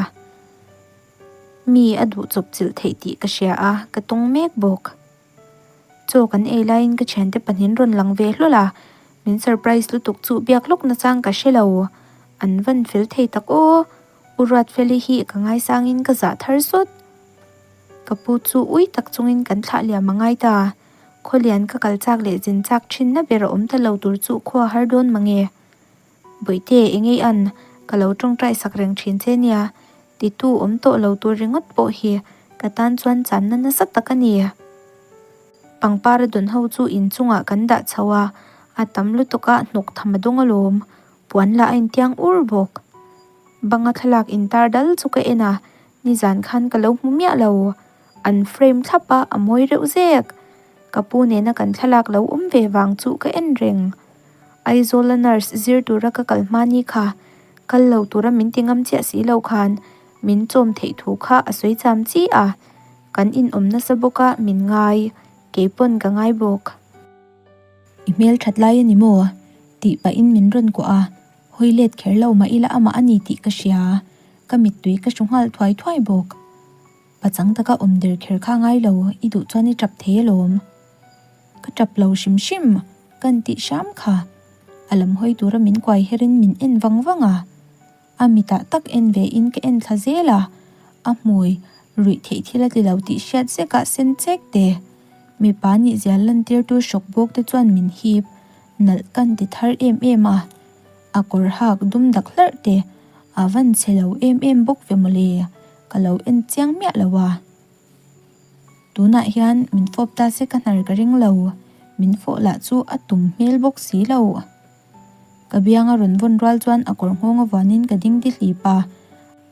Mi a duh chawp chilh theih tih ka hria a, ka tawng mek bawk. Chaw kan ei laiin ka thiante pahnih rawn lang ve hlawl a, min surprise lutuk chu biak lawk nachang ka hre lo. An van fel thei tak aw, U Ruatfeli hi ka ngaisangin ka zah thar sawt. Ka pu chu ui tak chungin kan thlah liam a ngai ta. Khawlian ka kal chak leh zin chak thinna ber a awm ta lo tur chu khua har dawn mange. Bawihte engei an, ka lo tawngtai sak reng thin che nia, titu awm tawh lo tur ringawt pawh hi ka tan chuan channa nasa tak a ni. Pangpar a dawn ho chu inchungah kan dah chho a, a tam lutuk a hnawk tham a dawng alawm, puan lah a intiang ur bawk. Banga thlalak intar dal chu ka en a, nizan khan ka lo hmu miah lo, an frame thlap a, a mawi reuh zek. Ka pu nena kan thlalak lo awm ve vang chu ka en reng. Aizawla nurse zir tura ka kal hma ni kha, kal lo tura min ti ngam chiah si lo khan min chawm theih thu kha a sawi cham chi a, kan inawm nasa bawk a min ngai, kei pawn ka ngai bawk. I hmel that lai a ni maw? tih pahin min rawn kuah a, hawi let kher lo mah ila amah a ni tih ka hria, ka mittui ka hru nghal thuai thuai bawk. Pachang taka awm der kher kha ngai lo, i duh chuan i tap thei alawm. Ka tap lo hrim hrim, kan tih hram kha. A lam hawi tura min kuai herin min en vang vang a. A mitah tak en ve in ka en thla zel a, a hmui ruih theih thil a ti lo tih hriat zekah sen chek te. Mipa nih zial lantirtu hrawk bawk te chuan min hip nalh kan ti thar em em a. A kawr hak dum dak hlarh te a van chhe lo em em bawk ve mawle, ka lo en chiang miah lo a. Tunah hian min fawp ta se ka hnar ka ring lo, min fawh lah chu a tum hmel bawk si lo. Ka biang a rawn vawn rual chuan a kawr nghawng avuanin ka ding ti hlip a,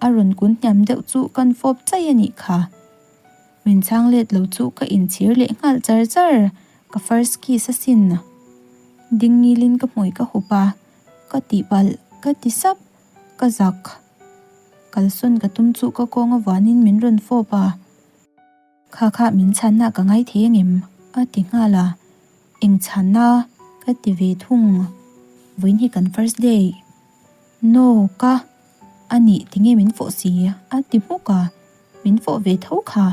a rawn kun hniam deuh chu kan fawp chai a nih kha. Min chhang let lo chu ka inchhir leh nghal char char, ka first kiss asin. Ding ngilin ka hmui ka hup a, ka tihpalh ka ti sap, ka zak. Kalsawn ka tum chu ka kawng avuanin min rawn fawp a. Kha kha min chhanna ka ngai thei angem? a ti nghal a. Eng chhanna? ka ti ve thung. Vawiin hi kan first day. No, ka. A nih tinge min fawh si? a ti hmuk a. Min fawh ve tho kha.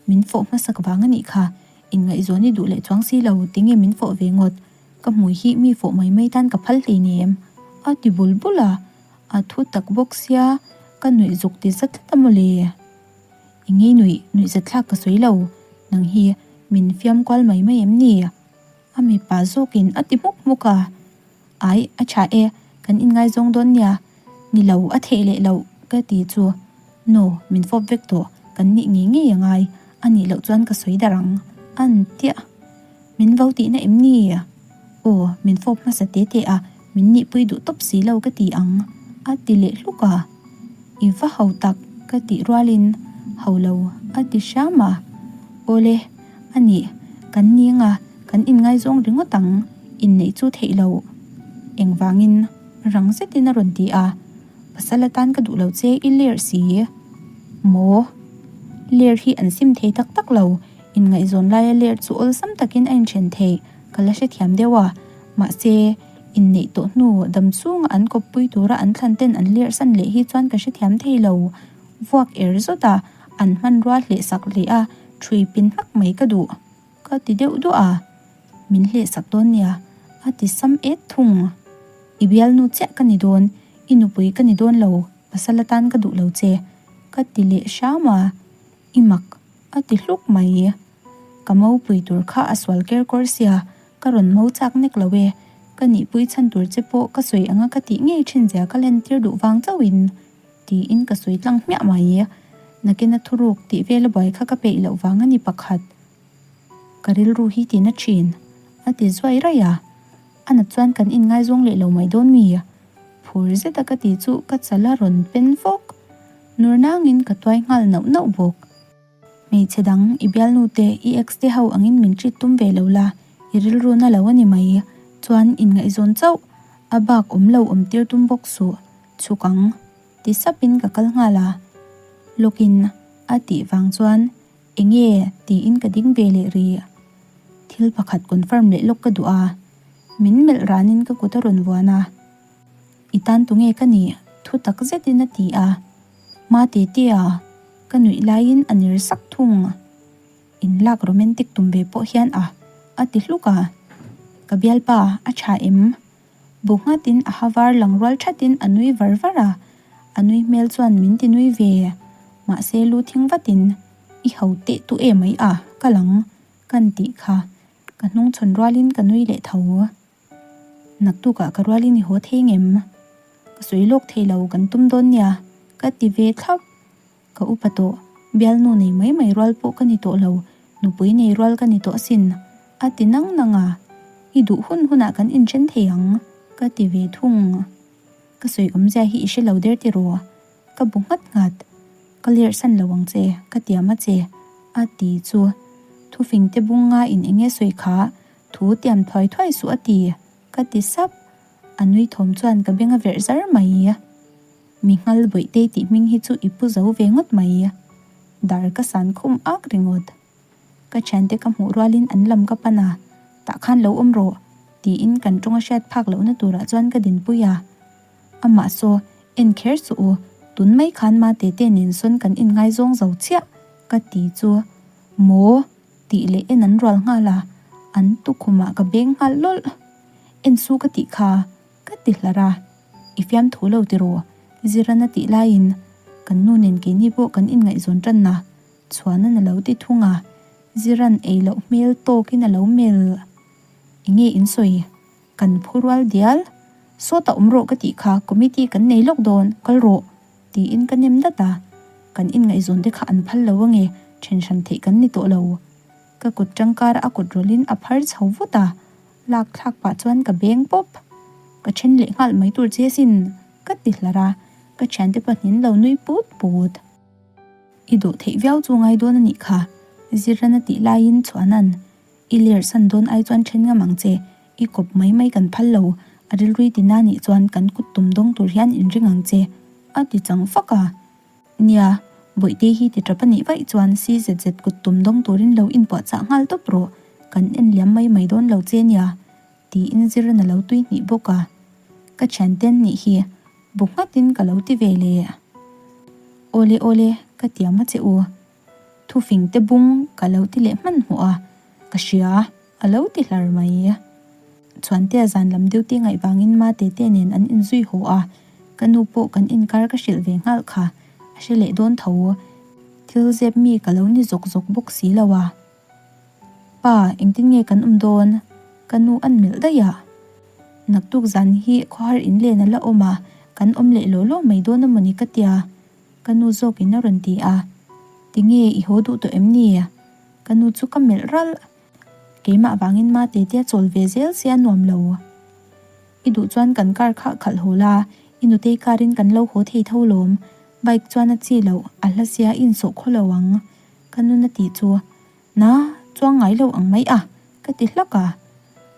Min fawh hmasak vang a nih kha. Inngaihzawn i duh leh chuang si lo, tinge min fawh ve ngawt? Ka hmui hi mi fawh mai mai tan ka phal hleinem. A ti bul bul a. A thu tak bawk sia, ka nuih zuk ti zat tlat a mawle. Engei nuih, nuih zat thlak ka sawi lo, nang hi min fiam kual mai mai em ni? A mipa zawkin a ti hmuk hmuk a. Ai, a tha e, kan inngaizawng dawn nia, ni lo a theih leh loh ka ti chu. No, min fawp vek tawh, kan nih ngei ngei a ngai, a nih loh chuan ka sawi darh ang, an tiah. Min vo tihna em ni? Aw, min fawp hmasa te te a, min nihpui duh tawp si lo ka ti ang, a ti leh hluk a. I va ho tak ka tih rualin ho lo a ti hram a. Awle, a nih, kan ning a, kan inngaizawng ringawt ang, inneih chu theih loh. Engvangin? Rang zetin a rawn ti a. Pasal atan ka duh lo che i ler si. Maw? Ler hi an sim thei tak tak lo, inngaihzawn laia ler chu awlsam takin a inthen thei, ka la hrethiam deuh a. Mahse, inneih tawh hnu dam chunga an kawppui tura an thlan ten an ler san leh hi chuan ka hrethiam thei lo. Vuak er zawt a, an hmanrua hleh sak leh a, ṭhui pin hmak mai ka duh. Ka ti deuh duah a, min hlehsak dawn nia, a ti sam et thung. I bialnu chiah ka ni dawn, i nupui ka ni dawn lo, pasal atan ka duh lo che, ka ti leh hram a, i mak a ti hluk mai. Ka mopui tur kha a sual ker kawr sia, ka rawn mo chak nek lo e, ka nihpui chhan tur che pawh ka sawi anga ka tih ngei thin zia ka lentir duh vang chauhin, tiin ka sawi tlang hmiah mai. Nakina thuruk tih vela buai kha ka peih loh vang a ni pakhat. Ka rilru hi ti na thin, a ti zuai raih a. A nat chuan kan inngaizawng leh lo mai dawn mi? Phur zeta ka ti chu ka chal a rawn pen fawk. Nur nangin ka tuai nghal nauh nauh bawk. Hmeichhe dang, i bialnu te, i ex te ho angin min treat tum ve lo la, i rilru na lo a ni mai. Chuan inngaihzawn chauh, a bak awm lo awm tir tum bawk suh, chhuk ang, ti sapin ka kal nghal a. Lawkin a tih vang chuan Enge? tiin ka ding ve leh rih. Thil pakhat confirm leh lawk ka duh a, min melh ranin ka kut a rawn vuan a. I tan tunge ka nih? Thu tak zetin a ti a. Ma te te a, ka nuih laiin a ner sak thung. In lak romantic tum ve pawh hian a, a ti hluk a. Ka bialpa, a tha em? Bu nghatin a ha var lang rual thatin a nui var var a, a nui hmel chuan min ti nui ve. Mahse lu thing vatin, I ho teh tu em mai a, ka lang, kan tih kha. Ka hnung chhawn rualin ka nui leh tho. Naktukah ka rualin i haw thei ngem? Ka sawi lawk thei lo, kan tum dawn nia, ka ti ve thlap. Ka upa tawh, bialnu nei mai mai rual pawh ka ni tawh lo, nupui nei rual ka ni tawh asin, a ti nang nang a. I duh hun hunah kan inthen thei ang, ka ti ve thung. Ka sawi awmzia hi i hre lo der tiraw? Ka bu nghat nghat. Ka lerhsan lo ang che, ka tiam a che, a ti chu. Thufing te bung nga in enge sawi kha, thu tiam thuai thuai suh a ti, ka ti sap. A nui thawm chuan ka beng a verh zar mai. Mi nghal Bawihtei tih hming hi chu i pu zo ve ngawt mai. Dar ka san khum ak ringawt. Ka thiante ka hmuh rualin an lam ka pan a, tah khan lo awm rawh, tiin kan tawnga hriat phak lohna turah chuan ka dinpui a. Amah saw, en kher suh u, tun mai khan ma tete nen sawn kan inngaizawng zo chiah, ka ti chu. Maw? tih leh en an rual nghal a, an tukhumah ka beng nghal lawlh. En su ka tih kha. Ka ti hlar a, I fiamthu lo tiraw? Ziran a tih laiin kan nu nen keini pawh kan inngaihzawn tan a, chhuanan a lo ti thung a, Ziran ei loh hmel tawkin a lo mel. Enge in sawi? Kan phu rual dial. Sawtah awm rawh ka tih kha committee kan nei lawk dawn, kal rawh tiin ka nem dat a, kan inngaihzawn te kha an phal lo ange, then hran theih kan ni tawh lo. Ka kut tangkara a kut rawlhin a phar chho vut a, Lak thlak pah chuan ka beng pawp. Ka then leh nghal mai tur che sin, ka ti hlar a, ka thiante pahnin lo nui put put. I dawh theih viau chu ngai dawn a nih kha, Zirana tih laiin Chhuanan, I ler san dawn ai chuan then ngam ang che, i kawp mai mai kan phal lo, a rilrui ti na nih chuan kan kut tum dawng tur hian inring ang che, a ti chang fak a. Nia, Bawihtei hi ti tap a nih vaih chuan CZZ kut tum dawng turin lo inpuahchah nghal tawp rawh, kan en liam mai mai dawn lo che nia, tiin Ziran a lo tui hnih bawk a. Ka thianten nih hi bu nghatin ka lo ti ve leh. Awle awle, ka tiam a che u. Thufing te bung ka lo ti leh hmanhmawh a, ka hria, a lo ti hlar mai. Chhuantea zan lam duty ngaih vangin Ma Tete nen an inzui haw a, ka nu pawh kan inkar ka hrilh ve nghal kha, a hre leh dawn tho. Thil zep mi ka lo ni zawk zawk bawk si lo a. Pa, engtin nge kan awm dawn? Ka nu an melh daih a. Naktuk zan hi khawhar in len a la awm a, kan awm leh law law mai dawn amawni ka tia. Ka nu zawkin a rawn ti a, Tinge i haw duh tawh em ni? Ka nu chu ka melh ralh. Keimah vangin mate tia chawl ve zel sia nuam lo. I duh chuan kan car kha khalh haw la, i nutei car in kan lo haw thei tho lawm. Bike chuan a chi loh, a hla sia i insawh khaw lo ang. Ka nun a tih chu, Na, chuang ngai lo ang mai a, ka ti hlak a.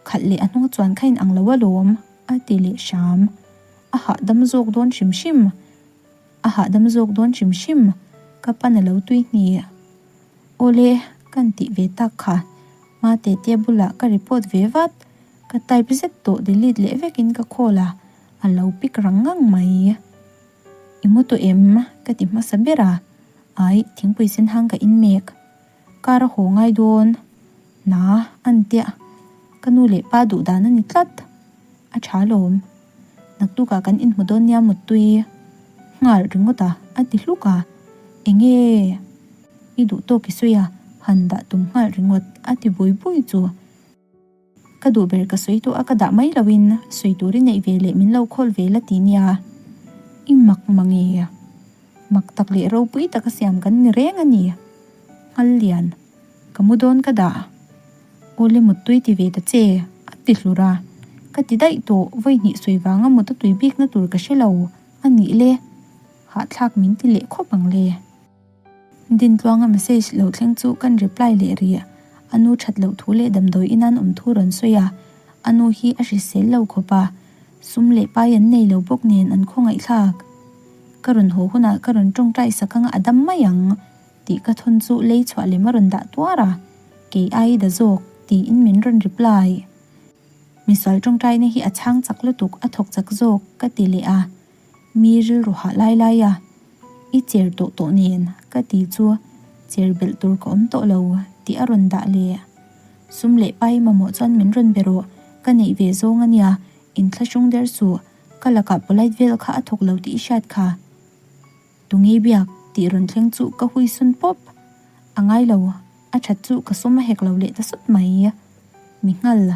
Khalh leh a hnung chuan kha in ang lo alawm, a ti leh hram. A hahdam zawk dawn hrim hrim. A hahdam zawk dawn hrim hrim, ka pan a lo tui hni. Awle, kan tih ve tak kha. Mate te bulah ka report ve vat. Ka type zet tawh delete leh vekin ka call a, a lo pick rang ngang mai. I mu tawh em? Ka ti hmasa ber a. Ai, thingpui sen hang ka in mek. Car a haw ngai dawn. Na, an tia. Ka nu leh pa duh dan a ni tlat. A tha lawm. Naktukah kan inhmu dawn nia muttui. Nghal ringawt a, a ti hluk a. Enge? I duh tawk i sawi a, han dah tum nghal ringawt, a ti bui bui chu. Ka duh ber ka sawi tawh a, ka dah mai loin sawi tur i neih ve leh min lo khawl ve la ti nia. I mak mang e. Mak tak leh ropui taka siam kan ni reng a ni. Nghal lian, ka mu dawn ka dah. Awle muttui ti ve ta che, a ti hlur a. Ka ti daih tawh, vawi hnih sawi vanga mut a tui bikna tur ka hre lo a nih le. Hahthlak min ti leh khawp ang le. Dintluanga message lo thleng chu kan reply leh rih. A nu that loh thu leh damdawi in an awm thu rawn sawi a, a nu hi a hrisel lo khawp a, sum leh pai an nei lo bawk nen an khawngaihthlak. Ka rawn haw hunah ka rawn tawngtai sak anga a dam mai ang tih ka thawn chu lei chhuah lem a rawn dah tuar a, kei ai da zawk tiin min rawn reply. Misual tawngtaina hi a chhang chak lutuk a thawk chak zawk ka ti leh a. Mi rilru hah lai lai a, I cher tawh tawh nen ka ti chu cher belh tur ka awm tawh lo tih a rawn dah leh. Sum leh pai mamawh chuan min rawn be rawh, ka neih ve zawng a nia, inthlahrung der suh, ka lakah polite vel kha a thawk lo tih i hriat kha. Tunge biak tih rawn thleng chu ka hui sun pawp. A ngai lo, a that chu ka sum a hek lo leh ta sawt mai. Mi nghal.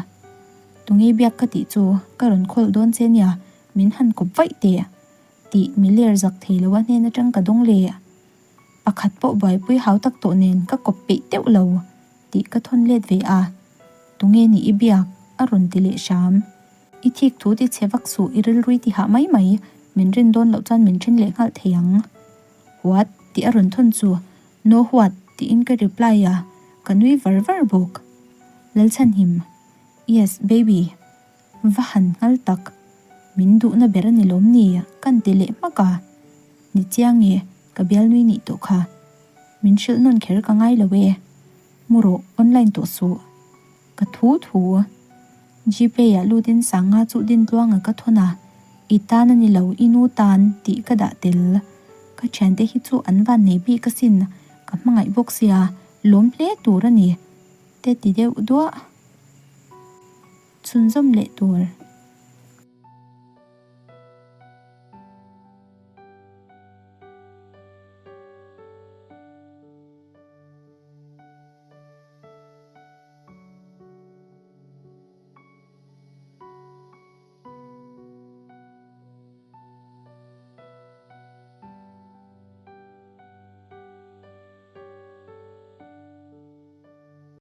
Tunge biak ka tih chu ka rawn call dawn che nia, min han kawp vaih teh tih mi ler zak thei lo a hnen atang ka dawng leh. Pakhat pawh buaipui hau tak tawh nen ka kawp peih teuh lo tih ka thawn let ve a. Tunge nih i biak? a rawn ti leh hram. I thik thu ti chhe vak suh, i rilrui ti hah mai mai, min rin dawn loh chuan min then leh nghal thei ang. What? tih a rawn thawn chu, No what? tiin ka reply a, ka nui var var bawk. Lalchhanhim, Yes, baby. Va han nghal tak. Min duhna ber a ni lawm ni? Kan ti leh hmak a. Ni chiang e, ka bialnui nih tawh kha. Min hrilh nawn kher ka ngai lo e. Mu rawh, online tawh suh. Ka thu thu. Gpay ah lutin Sanga chu Dintluanga ka thawn a, I tan a ni lo, i nu tan tih ka dah tel. Ka thiante hi chu an van nei bik asin, ka hmangaih bawk sia, lawm hle tur a ni. Te ti deuh duah. Chhunzawm leh tur.